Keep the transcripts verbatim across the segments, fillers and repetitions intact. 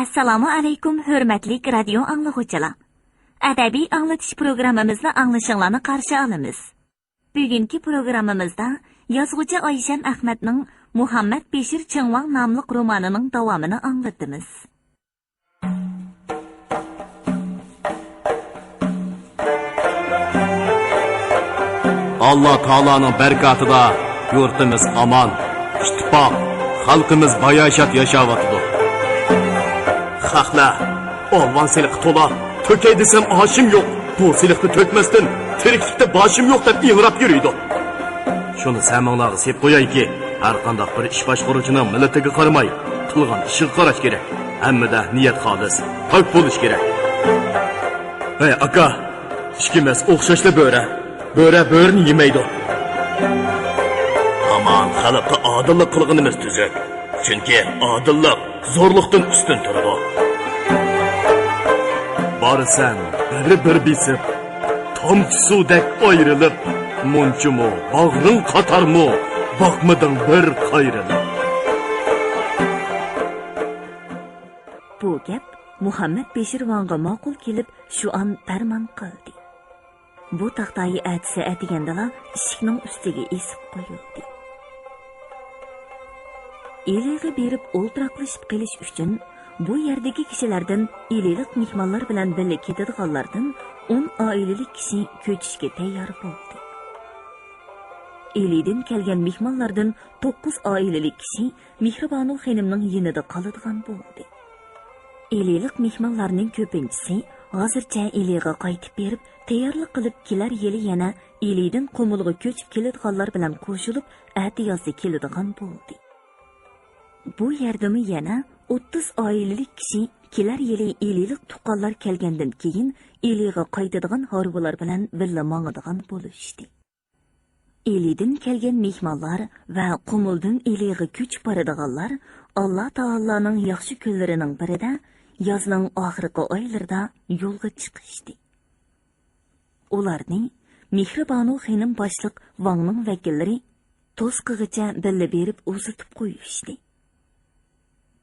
ئەسسالامۇ ئەلەيكۇم، ھۆرمەتلىك رادىيو ئاڭلىغۇچىلار! ئەدەبىي ئاڭلىتىش پروگراممىمىزنى ئاڭلىشىڭلارنى قارشى ئالىمىز. بۈگۈنكى پروگراممىمىزدا يازغۇچى ئايشەم ئەخمەتنىڭ مۇھەممەد بېشىر چىڭۋاڭ ناملىق رومانىنىڭ داۋامىنى ئاڭلىتىمىز. ئاللا تائالانىڭ بەرىكاتىدا يۇرتىمىز ئامان، ئىتتىپاق، خەلقىمىز باياشات ياشاۋاتىدۇ. خەقلەر ئالۋان سېلىققا تولا، تۆكەي دېسەم ئاشىم يوق، بۇ سېلىقنى تۆكمەستىن تىرىكلىكتە باشىم يوق دەپ ئىڭراپ يۈرىدۇ. شۇنى سەمىڭلارغا سېلىپ قويايكى، ھەرقانداق بىر ئىش باشقۇرغۇچىنىڭ مىللىتىگە قارىماي، قىلغان ئىشىغا قاراش كېرەك. ھەممىدە نىيەت خالىس، پاك بولۇش كېرەك. ھەي ئاكا، ئىككىمىز ئوخشاشلا بۆرە. بۆرە بۆرىنى يېمەيدۇ. ھامان خەلققە ئادىللىق قىلغىنىمىز تۈزۈك. چۈنكى ئادىللىق زورلۇقتىن ئۈستۈن تۇرىدۇ. بارىسەن بىر-بىر بېسىپ، تامچە سۇدەك ئايرىلىپ، مۇنچىمۇ باغرىڭ قاتارمۇ، باقمىدىڭ بىر قايرىلىپ. بۇ گەپ مۇھەممەد بېشىر ۋاڭغا ماقۇل كېلىپ، شۇئان پەرمان قىلدى. بۇ تاختايى ئەتىسى ئەتىگەندىلا ئىشىكنىڭ ئۈستىگە ئېسىپ قويۇلدى. ئىلىغا بېرىپ ئولتۇراقلىشىپ قېلىش ئۈچۈن بۇ يەردىكى كىشىلەردىن ئىلىلىق مېھمانلار بىلەن بىللە كېتىدىغانلاردىن ئون ئائىلىلىك كىشى كۆچۈشكە تەييار بولدى. ئىلىدىن كەلگەن مېھمانلاردىن توققۇز ئائىلىلىك كىشى مېھرىبانۇ خېنىمنىڭ يېنىدا قالىدىغان بولدى. ئىلىلىق مېھمانلارنىڭ كۆپىنچىسى ھازىرچە ئىلىغا قايتىپ بېرىپ، تەييارلىق قىلىپ، كېلەر يىلى يەنە ئىلىدىن قۇمۇلغا كۆچۈپ كېلىدىغانلار بىلەن قوشۇلۇپ، ئەتىيازدا كېلىدىغان بولدى. بۇ يەردىمۇ يەنە ئوتتۇز ئائىلىلىك كىشى كېلەر يىلى ئىلىلىق تۇغقانلار كەلگەندىن كېيىن ئىلىغا قايتىدىغان ھارۋىلار بىلەن بىللە ماڭىدىغان بولۇشتى. ئىلىدىن كەلگەن مېھمانلار ۋە قۇمۇلدىن ئىلىغا كۆچۈپ بارىدىغانلار ئاللا تائالانىڭ ياخشى كۈنلىرىنىڭ بىرىدە، يازنىڭ ئاخىرقى ئايلىرىدا يولغا چىقىشتى. ئۇلارنى مېھرىبانۇ خېنىم باشلىق ۋاڭنىڭ ۋەكىللىرى توسقىغىچە بىللە بېرىپ ئۇزىتىپ قويۇشتى.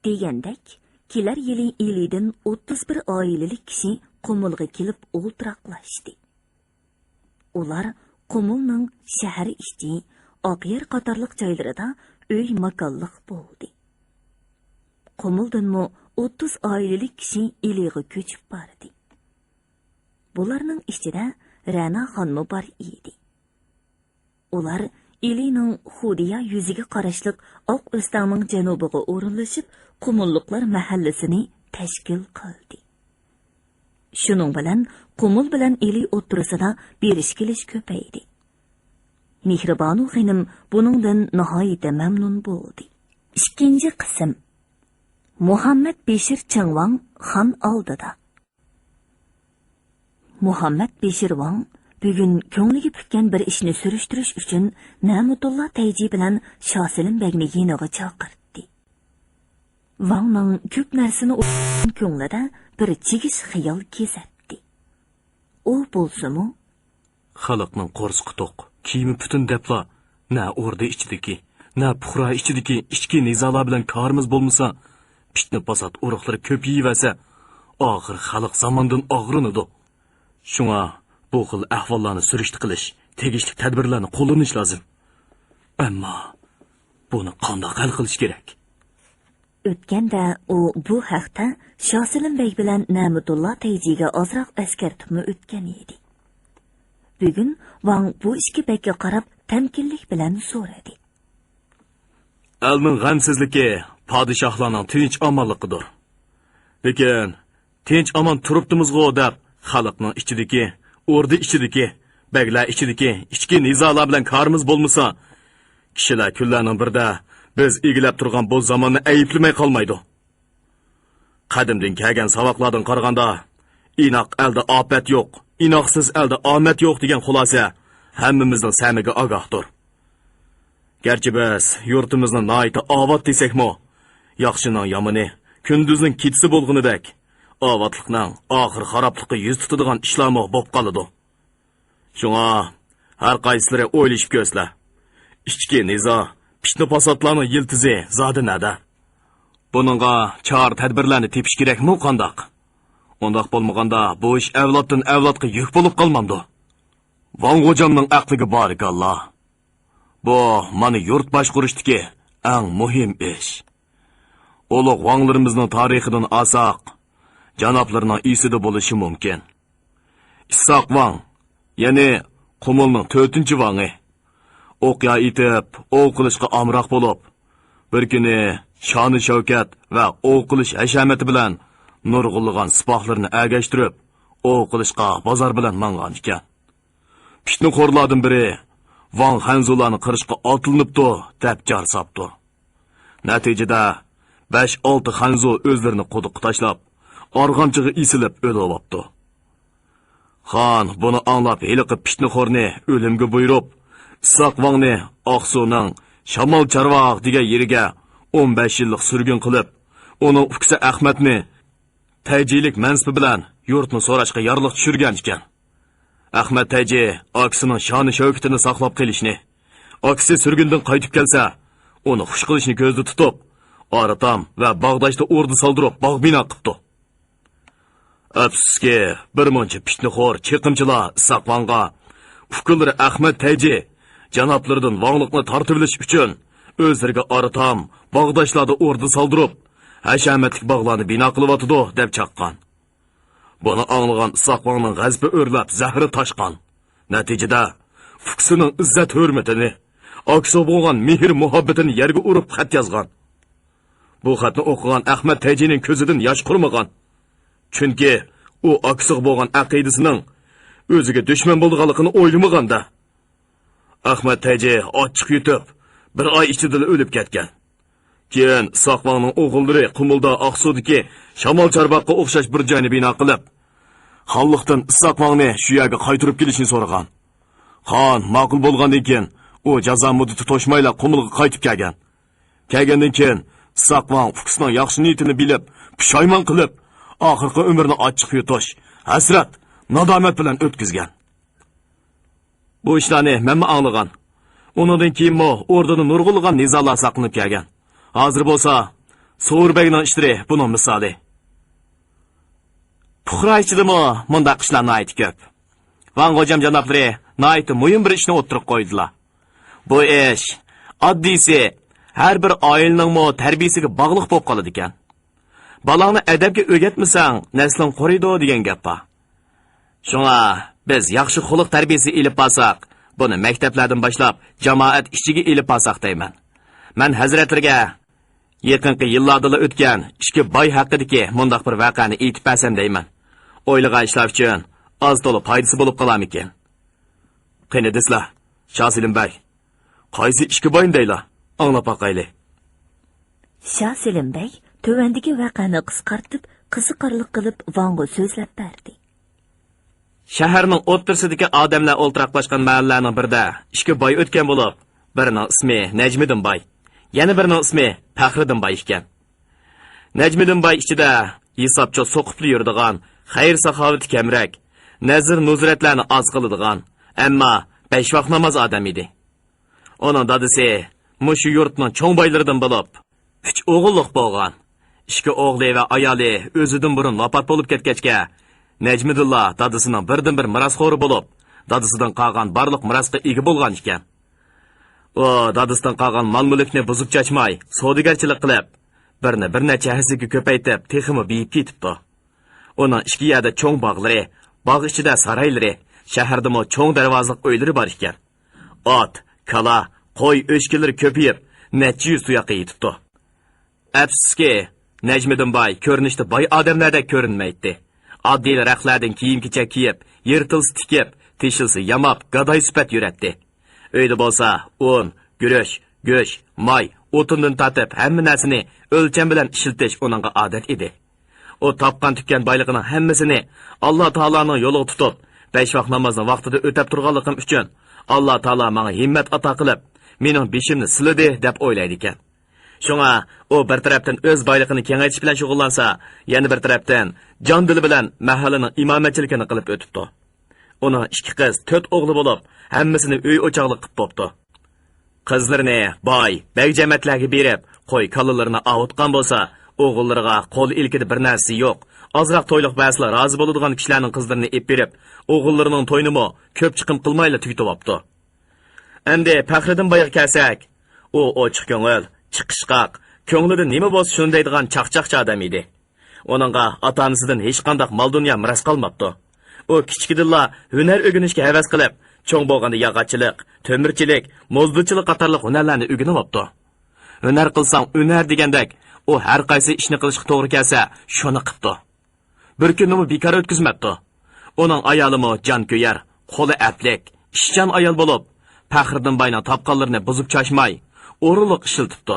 دېگەندەك، كېلەر يىلى ئىلىدىن ئوتتۇز بىر ئائىلىلىك كىشى قۇمۇلغا كېلىپ ئولتۇراقلاشتى. ئۇلار قۇمۇلنىڭ شەھەر ئىچى، ئاقيەر قاتارلىق جايلىرىدا ئۆي ماكانلىق بولدى. قۇمۇلدىنمۇ ئوتتۇز ئائىلىلىك كىشى ئىلىغا كۆچۈپ باردى. بۇلارنىڭ ئىچىدە رەناخانمۇ بار ئىدى. ئۇلار ئىلىنىڭ خۇدىيا يۈزىگە قاراشلىق ئاق ئۆستەڭنىڭ جەنۇبىغا ئورۇنلىشىپ، قۇمۇللۇقلار مەھەللىسىنى تەشكىل قىلدى. شۇنىڭ بىلەن قۇمۇل بىلەن ئىلى ئوتتۇرىسىدا بېرىش-كېلىش كۆپەيدى. مېھرىبانۇ خېنىم بۇنىڭدىن ناھايىتى مەمنۇن بولدى. ئىككىنچى قىسىم. مۇھەممەد بېشىر چىڭۋاڭ خان ئالدىدا. مۇھەممەد بېشىر ۋاڭ بۈگۈن كۆڭلىگە پۈككەن بىر ئىشنى سۈرۈشتۈرۈش ئۈچۈن نەمۇتۇللا تەيجى بىلەن شاسېلىم بەگنى يېنىغا چاقىرتتى. ۋاڭنىڭ كۆپ نەرسىنى ئويلىغان كۆڭلىدە بىر چىگىش خىيال كېزەتتى. ئۇ بولسىمۇ، خەلقنىڭ قورسىقى توق، كىيىمى پۈتۈن دەپلا، نە ئوردا ئىچىدىكى، نە پۇقرا ئىچىدىكى ئىچكى نىزالار بىلەن كارىمىز بولمىسا، پىتنە-پاسات ئۇرۇقلىرى كۆپىيىۋەرسە، ئاخىر خەلق زاماندىن ئاغرىنىدۇ. شۇڭا بۇ خىل ئەھۋاللارنى سۈرۈشتە قىلىش، تېگىشلىك تەدبىرلەرنى قوللىنىش لازىم. ئەمما بۇنى قانداق ھەل قىلىش كېرەك؟ ئۆتكەندە ئۇ بۇ ھەقتە شاسېلىم بەگ بىلەن نەمۇتۇللا تەيجىگە ئازراق ئەسكەرتىپمۇ ئۆتكەن ئىدى. بۈگۈن ۋاڭ بۇ ئىككى بەگكە قاراپ تەمكىنلىك بىلەن سورىدى. ئەلنىڭ غەمسىزلىكى پادىشاھلارنىڭ تىنچ-ئامانلىقىدۇر. لېكىن تىنچ-ئامان تۇرۇپتىمىزغۇ دەپ، خەلقنىڭ ئىچىدىكى، ئوردا ئىچىدىكى، بەگلەر ئىچىدىكى ئىچكى نىزالار بىلەن كارىمىز بولمىسا، كىشىلەر كۈنلەرنىڭ بىرىدە بىز ئىگىلەپ تۇرغان بۇ زاماننى ئەيىبلىمەي قالمايدۇ. قەدىمدىن كەلگەن ساۋاقلاردىن قارىغاندا، ئىناق ئەلدە ئاپەت يوق، ئىناقسىز ئەلدە ئامەت يوق دېگەن خۇلاسە ھەممىمىزنىڭ سەمىگە ئاگاھدۇر. گەرچە بىز يۇرتىمىزنى ناھايىتى ئاۋات دېسەكمۇ، ياخشىنىڭ يامىنى، كۈندۈزنىڭ كېچىسى بولغىنىدەك، ئاۋاتلىقنىڭ ئاخىر خارابلىققا يۈز تۇتىدىغان ئىشلارمۇ بولۇپ قالىدۇ. شۇڭا، ھەر قايسىلىرى ئويلىشىپ كۆرسىلە، ئىچكى نىزا، پىتنە-پاساتلارنىڭ يىلتىزى زادى نەدە؟ بۇنىڭغا چارە-تەدبىرلەرنى تېپىش كېرەكمۇ قانداق؟ ئۇنداق بولمىغاندا، بۇ ئىش ئەۋلادتىن ئەۋلادقا يۈك بولۇپ قالمامدۇ؟ ۋاڭ غوجامنىڭ ئەقلىگە بارىكاللا. بۇ مانا يۇرت باشقۇرۇشتىكى ئەڭ مۇھىم ئىش. ئۇلۇغ ۋاڭلىرىمىزنىڭ تارىخىدىن ئالساق، جانابلىرىنىڭ ئېسىدە بولۇشى مۇمكىن. ئىسساق ۋاڭ، يەنى قۇمۇلنىڭ تۆتىنچى ۋاڭى، ئوقيا ئېتىپ، ئوۋ قىلىشقا ئامراق بولۇپ، بىر كۈنى شانى-شەۋكەت ۋە ئوۋ قىلىش ھەشەمىتى بىلەن نۇرغۇنلىغان سىپاھلىرىنى ئەگەشتۈرۈپ، ئوۋ قىلىشقا بازار بىلەن ماڭغانىكەن. پىتنىخورلاردىن بىرى ۋاڭ خەنزۇلارنى قىرىشقا ئاتلىنىپتۇ، دەپ جار ساپتۇ. نەتىجىدە، بەش-ئالتە خەنزۇ ئۆزلىرىنى قۇدۇققا تاشلاپ، ئارغامچىغا ئېسىلىپ ئۆلۈۋاپتۇ. خان بۇنى ئاڭلاپ، ھېلىقى پىتنىخورنى ئۆلۈمگە بۇيرۇپ، ئىسھاق ۋاڭنى ئاقسۇنىڭ شامال چارۋاق دېگەن يېرىگە ئون بەش يىللىق سۈرگۈن قىلىپ، ئۇنىڭ ئۇكىسى ئەخمەتنى تەيجىلىك مەنسىپى بىلەن يۇرتنى سوراشقا يارلىق چۈشۈرگەن ئىكەن. ئەخمەت تەيجى ئاكىسىنىڭ شانى-شەۋكىتىنى ساقلاپ قېلىشنى، ئاكىسى سۈرگۈندىن قايتىپ كەلسە، ئۇنى خۇش قىلىشنى كۆزدە تۇتۇپ، ئارىتام ۋە باغداشتا ئوردا سالدۇرۇپ، باغ بىنا قىپتۇ. ئەپسۇسكى، بىر مۇنچە پىتنىخور چېقىمچىلار ئىسھاق ۋاڭغا ئۇكىلىرى ئەخمەت تەيجى جانابلىرىدىن ۋاڭلىقنى تارتىۋېلىش ئۈچۈن، ئۆزلىرىگە ئارىتام، باغداشلاردا ئوردا سالدۇرۇپ، ھەشەمەتلىك باغلارنى بىنا قىلىۋاتىدۇ، دەپ چاققان. بۇنى ئاڭلىغان ئىسھاق ۋاڭنىڭ غەزىپى ئۆرلەپ، زەھىرى تاشقان. نەتىجىدە، ئۇكىسىنىڭ ئىززەت-ھۆرمىتىنى، ئاكىسىغا بولغان مېھىر-مۇھەببىتىنى يەرگە ئۇرۇپ خەت يازغان. بۇ خەتنى ئوقۇغان ئەخمەت تەيجىنىڭ كۆزىدىن ياش قۇرۇمىغان. چۈنكى ئۇ ئاكىسىغا بولغان ئەقىدىسىنىڭ ئۆزىگە دۈشمەن بولىدىغانلىقىنى ئويلىمىغاندا. ئەخمەت تەيجى ئاچچىق يۇتۇپ، بىر ئاي ئىچىدىلا ئۆلۈپ كەتكەن. كېيىن ئىسھاق ۋاڭنىڭ ئوغۇللىرى قۇمۇلدا ئاقسۇدىكى شامال چارباغقا ئوخشاش بىر جاينى بىنا قىلىپ، خانلىقتىن ئىسھاق ۋاڭنى شۇ يەرگە قايتۇرۇپ كېلىشنى سورىغان. خان ماقۇل بولغاندىن كېيىن، ئۇ جازا مۇددىتى توشمايلا قۇمۇلغا قايتىپ كەلگەن. كەلگەندىن كېيىن، ئىسھاق ۋاڭ ئۇكىسىنىڭ ياخشى نىيىتىنى بىلىپ، پۇشايمان قىلىپ، ئاخىرقى ئۆمرىنى ئاچچىق يۇتۇش، ھەسرەت، نادامەت بىلەن ئۆتكۈزگەن. بۇ ئىشلارنى مەنمۇ ئاڭلىغان. ئۇنىڭدىن كېيىنمۇ ئوردىدا نۇرغۇنلىغان نىزالار ساقلىنىپ كەلگەن. ھازىر بولسا، سۇۋۇر بەگنىڭ ئىشلىرى بۇنىڭ مىسالى. پۇقرا ئىچىدىمۇ مۇنداق ئىشلار ناھايىتى كۆپ. ۋاڭ غوجام جانابلىرى ناھايىتى مۇھىم بىر ئىشنى ئوتتۇرىغا قويدىلا. بۇ ئىش ئاددىيسى ھەر بىر ئائىلىنىڭمۇ تەربىيىسىگە باغلىق بولۇپ قالىدىكەن. بالاڭنى ئەدەپكە ئۆگەتمىسەڭ، نەسلىڭ قۇرۇيدۇ دېگەن گەپ بار. شۇڭا بىز ياخشى خۇلق تەربىيىسى ئېلىپ بارساق، بۇنى مەكتەپلەردىن باشلاپ جامائەت ئىچىگە ئېلىپ بارساق دەيمەن. مەن ھەزرەتلىرىگە يېقىنقى يىللاردىلا ئۆتكەن ئىككى باي ھەققىدىكى مۇنداق بىر ۋەقەنى ئېيتىپ بەرسەم دەيمەن. ئويلىغان ئىشلار ئۈچۈن ئاز تولا پايدىسى بولۇپ قالارمىكىن؟ قېنى دېسىلە، شاسېلىم بەگ، قايسى ئىككى باينى دەيلا؟ ئاڭلاپ باقايلى. شاسېلىم بەگ تۆۋەندىكى ۋەقەنى قىسقارتىپ، قىزىقارلىق قىلىپ ۋاڭغا سۆزلەپ بەردى. شەھەرنىڭ ئوتتۇرىسىدىكى ئادەملەر ئولتۇراقلاشقان مەھەللىلەرنىڭ بىرىدە ئىككى باي ئۆتكەن بولۇپ، بىرىنىڭ ئىسمى نەجمىدىن باي، يەنە بىرىنىڭ ئىسمى پەخرىدىن باي ئىكەن. نەجمىدىن باي ئىچىدە ھېسابچا سوقۇپلا يۈرىدىغان، خەير-ساخاۋىتى كەمرەك، نەزىر-نۇزرەتلەرنى ئاز قىلىدىغان، ئەمما بەش ۋاق ناماز ئادەم ئىدى. ئۇنىڭ دادىسى مۇشۇ يۇرتنىڭ چوڭ بايلىرىدىن بولۇپ، ئۈچ ئوغۇللۇق بولغان. ئىككى ئوغلى ۋە ئايالى ئۆزىدىن بۇرۇن ۋاپات بولۇپ كەتكەچكە، نەجمىدىنلا دادىسىنىڭ بىردىنبىر مىراسخورى بولۇپ، دادىسىدىن قالغان بارلىق مىراسقا ئىگە بولغان ئىكەن. ئۇ دادىسىدىن قالغان مال-مۈلۈكنى بۇزۇپ-چاچماي، سودىگەرچىلىك قىلىپ، بىرنى بىر نەچچە ھەسسىگە كۆپەيتىپ، تېخىمۇ بېيىپ كېتىپتۇ. ئۇنىڭ ئىككى يەردە چوڭ باغلىرى، باغ ئىچىدە سارايلىرى، شەھەردىمۇ چوڭ دەرۋازىلىق ئۆيلىرى بار ئىكەن. ئات، كالا، قوي، ئۆچكىلىرى كۆپىيىپ، نەچچە يۈز تۇياققا يېتىپتۇ. ئەپسۇسكى، نەجمىدىن باي كۆرۈنۈشتە باي ئادەملەردەك كۆرۈنمەيتتى. ئاددىي رەختلەردىن كىيىم-كېچەك كىيىپ، يىرتىلسا تىكىپ، تېشىلسا ياماپ، گاداي سۈپەت يۈرەتتى. ئۆيدە بولسا ئۇن، گۈرۈچ، گۆش، ماي، ئوتۇندىن تارتىپ ھەممە نەرسىنى ئۆلچەم بىلەن ئىشلىتىش ئۇنىڭغا ئادەت ئىدى. ئۇ تاپقان-تۈككەن بايلىقىنىڭ ھەممىسىنى ئاللا تائالانىڭ يولىغا تۇتۇپ، بەش ۋاق نامازنى ۋاقتىدا ئۆتەپ تۇرغانلىقىم ئۈچۈن، ئاللا تائالا ماڭا ھىممەت ئاتا قىلىپ، مېنىڭ بېشىمنى سىلىدى، دەپ ئويلايدىكەن. شۇڭا ئۇ بىر تەرەپتىن ئۆز بايلىقىنى كېڭەيتىش بىلەن شۇغۇللانسا، يەنە بىر تەرەپتىن جان-دىلى بىلەن مەھەللىنىڭ ئىمامەتچىلىكىنى قىلىپ ئۆتۈپتۇ. ئۇنىڭ ئىككى قىز، تۆت ئوغلى بولۇپ، ھەممىسىنى ئۆي-ئوچاقلىق قىلىپ بوپتۇ. قىزلىرىنى باي، بەگ-جەمەتلەرگە بېرىپ، قوي-كالىلىرىنى ئاۋۇتقان بولسا، ئوغۇللىرىغا قول ئىلكىدە بىر نەرسىسى يوق، ئازراق تويلۇق بەرسىلا رازى بولىدىغان كىشىلەرنىڭ قىزلىرىنى ئېلىپ بېرىپ، ئوغۇللىرىنىڭ تويىنىمۇ كۆپ چىقىم قىلمايلا تۈگىتىۋاپتۇ. ئەمدى پەخرىدىن بايغا كەلسەك، ئۇ ئوچۇق كۆڭۈل، چىقىشقاق، كۆڭلىدە نېمە بولسا شۇنى دەيدىغان چاقچاقچى ئادەم ئىدى. ئۇنىڭغا ئاتا-ئانىسىدىن ھېچقانداق مال-دۇنيا مىراس قالماپتۇ. ئۇ كىچىكىدىنلا ھۈنەر ئۆگىنىشكە ھەۋەس قىلىپ، چوڭ بولغاندا ياغاچچىلىق، تۆمۈرچىلىك، موزدىچىلىق قاتارلىق ھۈنەرلەرنى ئۆگىنىۋاپتۇ. ھۈنەر قىلساڭ ئۈنەر دېگەندەك، ئۇ ھەر قايسى ئىشنى قىلىشقا توغرا كەلسە، شۇنى قىپتۇ. بىر كۈنىمۇ بىكار ئۆتكۈزمەپتۇ. ئۇنىڭ ئايالىمۇ جانكۆيەر، قولى ئەپلىك، ئىشچان ئايال بولۇپ، پەخرىدىن باينىڭ تاپقانلىرىنى بۇزۇپ چاچماي، ئورۇنلۇق ئىشلىتىپتۇ.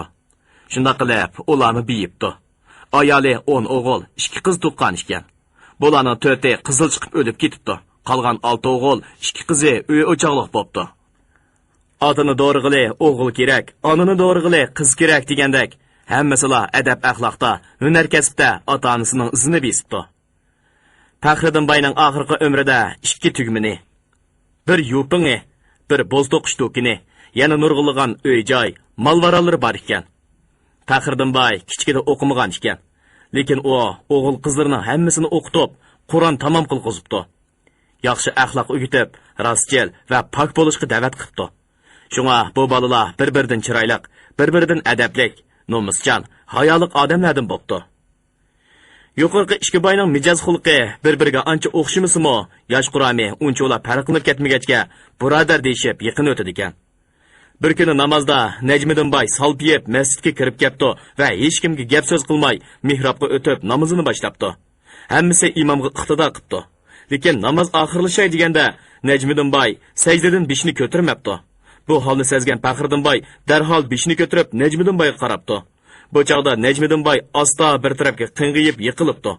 شۇنداق قىلىپ، ئۇلارمۇ بېيىپتۇ. ئايالى ئون ئوغۇل، ئىككى قىز تۇغقان ئىكەن. بۇلارنىڭ تۆتى قىزىل چىقىپ ئۆلۈپ كېتىپتۇ. قالغان ئالتە ئوغۇل، ئىككى قىزى ئۆي-ئوچاقلىق بوپتۇ. ئاتىنى دورىغىلى ئوغۇل كېرەك، ئانىنى دورىغىلى قىز كېرەك دېگەندەك، ھەممىسىلا ئەدەپ-ئەخلاقتا، ھۈنەر-كەسىپتە ئاتا-ئانىسىنىڭ ئىزىنى بېسىپتۇ. پەخرىدىن باينىڭ ئاخىرقى ئۆمرىدە ئىككى تۈگمىنى، بىر يوپۇڭى، بىر بوز توقۇش دۇكىنى، يەنە نۇرغۇنلىغان ئۆي-جاي، مال-ۋارانلىرى بار ئىكەن. پەخرىدىن باي كىچىكىدە ئوقۇمىغان ئىكەن. لېكىن ئۇ ئوغۇل-قىزلىرىنىڭ ھەممىسىنى ئوقۇتۇپ، قۇرئان تامام قىلغۇزۇپتۇ. ياخشى ئەخلاق ئۆگىتىپ، راستچىل ۋە پاك بولۇشقا دەۋەت قىپتۇ. شۇڭا بۇ بالىلار بىر-بىرىدىن چىرايلىق، بىر-بىرىدىن ئەدەپلىك، نومۇسچان، ھايالىق ئادەملەردىن بوپتۇ. يۇقىرىقى ئىككى باينىڭ مىجەز-خۇلقى بىر-بىرىگە ئانچە ئوخشىمىسىمۇ، ياش قۇرامى ئۇنچىۋالا پەرقلىنىپ كەتمىگەچكە، بۇرادەر دېيىشىپ يېقىن ئۆتىدىكەن. بىر كۈنى نامازدا نەجمىدىن باي سالپىيىپ مەسچىتكە كىرىپ كەپتۇ ۋە ھېچكىمگە گەپ-سۆز قىلماي مېھرابقا ئۆتۈپ نامىزىنى باشلاپتۇ. ھەممىسى ئىمامغا ئىقتىدا قىپتۇ. لېكىن ناماز ئاخىرلىشاي دېگەندە نەجمىدىن باي سەجدىدىن بېشىنى كۆتۈرمەپتۇ. بۇ ھالنى سەزگەن پەخرىدىن باي دەرھال بېشىنى كۆتۈرۈپ نەجمىدىن بايغا قاراپتۇ. بۇ چاغدا نەجمىدىن باي ئاستا بىر تەرەپكە قىڭغىيىپ يىقىلىپتۇ.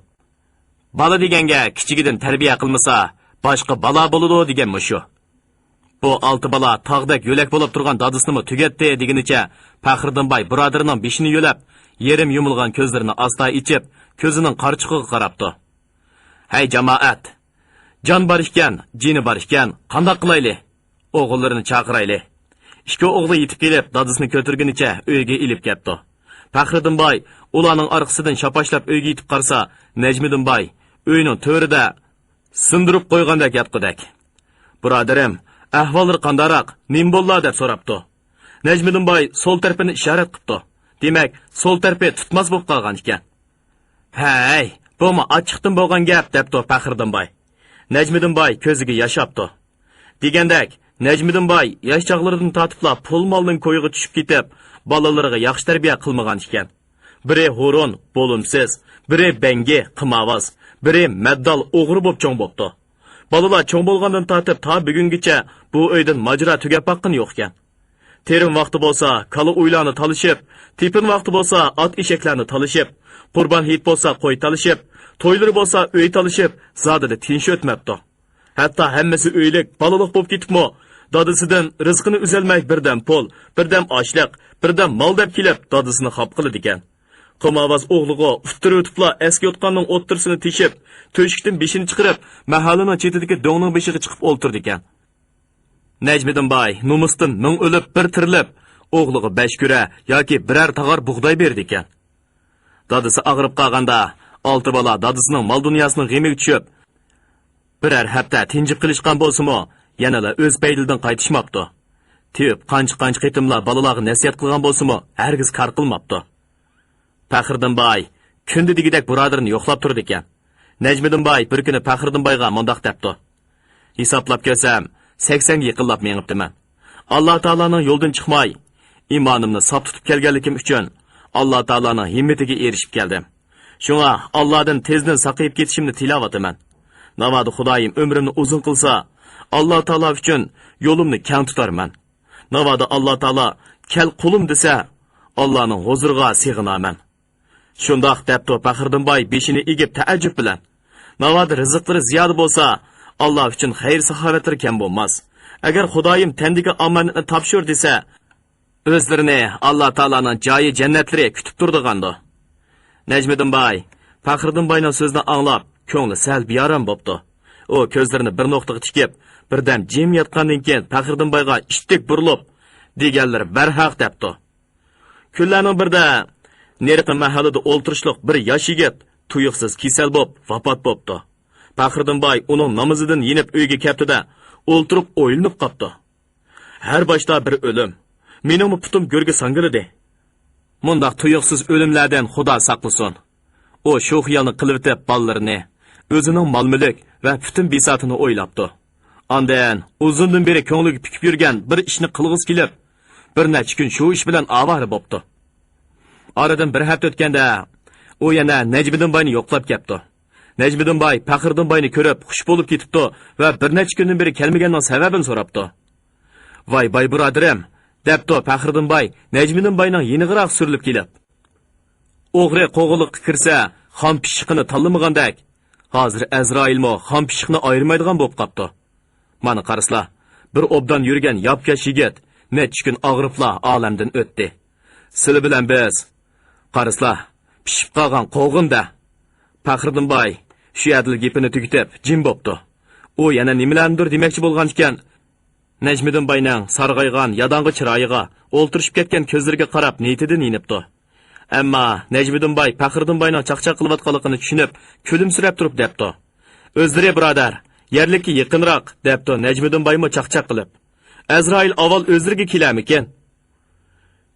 بالا دېگەنگە كىچىكىدىن تەربىيە قىلمىسا، باشقا بالا بولىدۇ دېگەن مۇشۇ. بۇ ئالتە بالا تاغدەك يۆلەك بولۇپ تۇرغان دادىسىنىمۇ تۈگەتتى دېگىنىچە، پەخرىدىن باي بۇرادىرىنىڭ بېشىنى يۆلەپ، يېرىم يۇمۇلغان كۆزلىرىنى ئاستا ئېچىپ، كۆزىنىڭ قارىچۇقىغا قاراپتۇ. ھەي جامائەت! جان بار ئىكەن، جېنى بار ئىكەن، قانداق قىلايلى؟ ئوغۇللىرىنى چاقىرايلى. ئىككى ئوغلى يېتىپ كېلىپ، دادىسىنى كۆتۈرگىنىچە ئۆيگە ئېلىپ كەپتۇ. پەخرىدىن باي ئۇلارنىڭ ئارقىسىدىن شاپاشلاپ ئۆيگە يېتىپ قارىسا، نەجمىدىن باي ئۆينىڭ تۆرىدە سىندۇرۇپ قويغاندەك ياتقۇدەك. بۇرادىرىم، ئەھۋاللىرى قانداقراق، نېمە بوللا دەپ سوراپتۇ. نەجمىدىن باي سول تەرىپىنى ئىشارەت قىپتۇ. دېمەك، سول تەرىپى تۇتماس بولۇپ قالغان ئىكەن. ھەي، بۇمۇ ئاچچىقتىن بولغان گەپ، دەپتۇ پەخرىدىن باي. نەجمىدىن باي كۆزىگە ياش ئاپتۇ. دېگەندەك، نەجمىدىن باي ياش چاغلىرىدىن تارتىپلا پۇل مالنىڭ كويىغا چۈشۈپ كېتىپ، بالىلىرىغا ياخشى تەربىيە قىلمىغان ئىكەن. بىرى ھۇرۇن، بولۇمسىز، بىرى بەڭگى، قىمارۋاز، بىرى مەددال، ئوغرى بولۇپ چوڭ بوپتۇ. بالىلار چوڭ بولغاندىن تارتىپ تا بۈگۈنگىچە بۇ ئۆيدىن ماجىرا تۈگەپ باققىنى يوق ئىكەن. تېرىم ۋاقتى بولسا كالا ئويلارنى تالىشىپ، تېپىن ۋاقتى بولسا ئات ئېشەكلەرنى تالىشىپ، قۇربان ھېيت بولسا قوي تالىشىپ، تويلىرى بولسا ئۆي تالىشىپ، زادىلا تىنچ ئۆتمەپتۇ. ھەتتا ھەممىسى ئۆيلۈك، بالىلىق بولۇپ كېتىپمۇ، دادىسىدىن رىزقىنى ئۈزەلمەي بىردەم پۇل، بىردەم ئاشلىق، بىردەم مال دەپ كېلىپ، دادىسىنى خاپا قىلىدىكەن. قىمارۋاز ئوغلىغا ئۇتتۇرۇۋېتىپلا ئەسكى يوتقاننىڭ ئوتتۇرىسىنى تېشىپ، تۆشۈكتىن بېشىنى چىقىرىپ، مەھەللىنىڭ چېتىدىكى دۆڭنىڭ بېشىغا چىقىپ ئولتۇرىدىكەن. نەجمىدىن باي نومۇستىن مىڭ ئۆلۈپ، بىر تىرىلىپ، ئوغلىغا بەش كۈرە ياكى بىرەر تاغار بۇغداي بېرىدىكەن. دادىسى ئاغرىپ قالغاندا، ئالتە بالا دادىسىنىڭ مال-دۇنياسىنىڭ غېمىگە چۈشۈپ، بىرەر ھەپتە تىنجىپ قېلىشقان بولسىمۇ، يەنىلا ئۆز پەيلىدىن قايتىشماپتۇ. تېۋىپ قانچە-قانچە قېتىملا بالىلارغا نەسىھەت قىلغان بولسىمۇ، ھەرگىز كار قىلماپتۇ. پەخرىدىن باي كۈندە دېگۈدەك بۇرادىرىنى يوقلاپ تۇرىدىكەن. نەجمىدىن باي بىر كۈنى پەخرىدىن بايغا مۇنداق دەپتۇ: ھېسابلاپ كۆرسەم، سەكسەنگە يېقىنلاپ مېڭىپتىمەن. ئاللا تائالانىڭ يولىدىن چىقماي، ئىمانىمنى ساپ تۇتۇپ كەلگەنلىكىم ئۈچۈن، ئاللا تائالانىڭ ھىممىتىگە ئېرىشىپ كەلدىم. شۇڭا ئاللادىن تېزدىن ساقىيىپ كېتىشىمنى تىلەۋاتىمەن. ناۋادا خۇدايىم ئۆمرۈمنى ئۇزۇن قىلسا، ئاللا تائالا ئۈچۈن يولۇمنى كەڭ تۇتارمەن. ناۋادا ئاللا تائالا «كەل قۇلۇم» دېسە، ئاللانىڭ ھۇزۇرىغا سېغىنارمەن. شۇنداق دەپتۇ پەخرىدىن باي بېشىنى ئېگىپ تەئەججۈپ بىلەن. ناۋادا رىزىقلىرى زىيادە بولسا، ئاللا ئۈچۈن خەير-ساخاۋەتلىرى كەم بولماس. ئەگەر خۇدايىم تەندىكى ئامانەتنى تاپشۇر دېسە، ئۆزلىرىنى ئاللا تائالانىڭ جايى جەننەتلىرى كۈتۈپ تۇرىدىغاندۇ. نەجمىدىن باي پەخرىدىن باينىڭ سۆزىنى ئاڭلاپ، كۆڭلى سەل بىئارام بوپتۇ. ئۇ كۆزلىرىنى بىر نۇقتىغا تىكىپ، بىردەم جىم ياتقاندىن كېيىن پەخرىدىن بايغا ئىتتىك بۇرۇلۇپ، دېگەنلىرى بەرھەق دەپتۇ. كۈنلەرنىڭ بىرىدە نېرىقى مەھەللىدە ئولتۇرۇشلۇق بىر ياش يىگىت تۇيۇقسىز كېسەل بوپ ۋاپات بوپتۇ. پەخرىدىن باي ئۇنىڭ نامىزىدىن يېنىپ ئۆيگە كەپتىدە، ئولتۇرۇپ ئويلىنىپ قاپتۇ. ھەر باشتا بىر ئۆلۈم. مېنىڭمۇ پۇتۇم گۆرگە ساڭگىلىدى. مۇنداق تۇيۇقسىز ئۆلۈملەردىن خۇدا ساقلىسۇن. ئۇ شۇ خىيالنى قىلىۋېتىپ، بالىلىرىنى، ئۆزىنىڭ مال-مۈلۈك ۋە پۈتۈن بىساتىنى ئويلاپتۇ. ئاندىن ئۇزۇندىن بېرى كۆڭلىگە پۈكۈپ يۈرگەن بىر ئىشنى قىلغۇسى كېلىپ، بىر نەچچە كۈن شۇ ئىش بىلەن ئاۋارە بوپتۇ. ئارىدىن بىر ھەپتە ئۆتكەندە، ئۇ يەنە نەجمىدىن باينى يوقلاپ كەپتۇ. نەجمىدىن باي پەخرىدىن باينى كۆرۈپ، خۇش بولۇپ كېتىپتۇ ۋە بىر نەچچە كۈندىن بېرى كەلمىگەننىڭ سەۋەبىنى سوراپتۇ. «ۋاي، باي بۇرادىرىم!» دەپتۇ پەخرىدىن باي نەجمىدىن باينىڭ يېنىغىراق سۈرۈلۈپ كېلىپ. «ئوغرى قوغۇنلۇققا كىرسە، خام پىششىقىنى تاللىمىغاندەك، ھازىر ئەزرائىلمۇ خام پىششىقنى ئايرىمايدىغان بولۇپ قاپتۇ. مانا قارىسىلا، بىر ئوبدان يۈرگەن ياپياش يىگىت نەچچە كۈن ئاغرىپلا ئالەمدىن ئۆتتى. سىلى بىلەن بىز، قارىسىلا، پىشىپ قالغان قوغۇن-دە.» پەخرىدىن باي شۇ يەردىلا گېپىنى تۈگىتىپ، جىم بوپتۇ. ئۇ يەنە نېمىلەرنىدۇر دېمەكچى بولغانىكەن، نەجمىدىن باينىڭ سارغايغان، ياداڭغۇ چىرايىغا، ئولتۇرۇشۇپ كەتكەن كۆزلىرىگە قاراپ نىيىتىدىن يېنىپتۇ. ئەمما نەجمىدىن باي پەخرىدىن باينىڭ چاقچاق قىلىۋاتقانلىقىنى چۈشىنىپ، كۈلۈمسىرەپ تۇرۇپ دەپتۇ: «ئۆزلىرى بۇرادەر، يەرلىككە يېقىنراق» دەپتۇ نەجمىدىن بايمۇ چاقچاق قىلىپ. «ئەزرائىل ئاۋۋال ئۆزلىرىگە كېلەرمىكىن؟»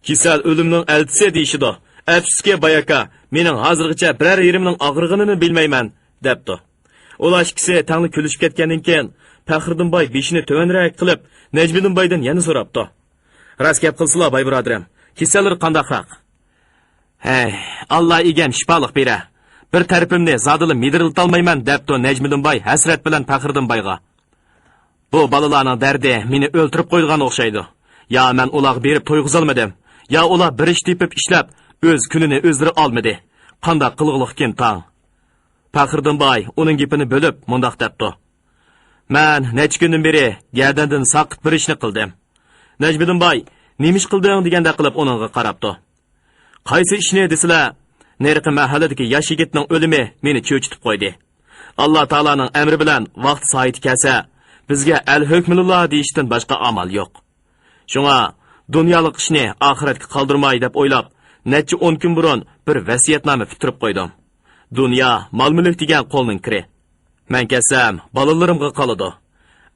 «كېسەل ئۆلۈمنىڭ ئەلتىسى دېيىشىدۇ. ئەپسۇسكى، باي ئاكا، مېنىڭ ھازىرغىچە بىرەر يېرىمنىڭ ئاغرىغىنىنى بىلمەيمەن» دەپتۇ. ئۇلار ئىككىسى تەڭلا كۈلۈشۈپ كەتكەندىن كېيىن، پەخرىدىن باي بېشىنى تۆۋەنرەك قىلىپ، نەجمىدىن بايدىن يەنە سوراپتۇ: «راست گەپ قىلسىلا، باي بۇرادىرىم، كېسەللىرى قانداقراق؟» «ھەي، ئاللا ئىگەم شىپالىق بېرە. بىر تەرىپىمنى زادىلا مىدىرلىتالمايمەن» دەپتۇ نەجمىدىن باي ھەسرەت بىلەن پەخرىدىن بايغا. «بۇ بالىلارنىڭ دەردى مېنى ئۆلتۈرۈپ قويىدىغان ئوخشايدۇ. يا مەن ئۇلارغا بېرىپ تويغۇزالمىدىم، يا ئۇلار بىر ئىش تېپىپ ئىشلەپ، ئۆز كۈنىنى ئۆزلىرى ئالمىدى. قانداق قىلغۇلۇقكىن تاڭ؟» پەخرىدىن باي ئۇنىڭ گېپىنى بۆلۈپ مۇنداق دەپتۇ: «مەن نەچچە كۈندىن بېرى گەدەندىن ساقىت بىر ئىشنى قىلدىم.» نەجمىدىن باي «نېمە ئىش قىلدىڭ؟» دېگەندەك قىلىپ ئۇنىڭغا قاراپتۇ. «قايسى ئىشنى دېسىلە، نېرىقى مەھەللىدىكى ياش يىگىتنىڭ ئۆلۈمى مېنى چۆچۈتۈپ قويدى. ئاللا تائالانىڭ ئەمرى بىلەن ۋاقتى سائىتى كەلسە، بىزگە ئەلھۆكمۇلىللا دېيىشتىن باشقا ئامال يوق. شۇڭا دۇنيالىق ئىشنى ئاخىرەتكە قالدۇرماي دەپ ئويلاپ، نەچچە ئون كۈن بۇرۇن بىر ۋەسىيەتنامە پۈتتۈرۈپ قويدۇم. دۇنيا، مال-مۈلۈك دېگەن قولنىڭ كىرى. مەن كەتسەم، بالىلىرىمغا قالىدۇ.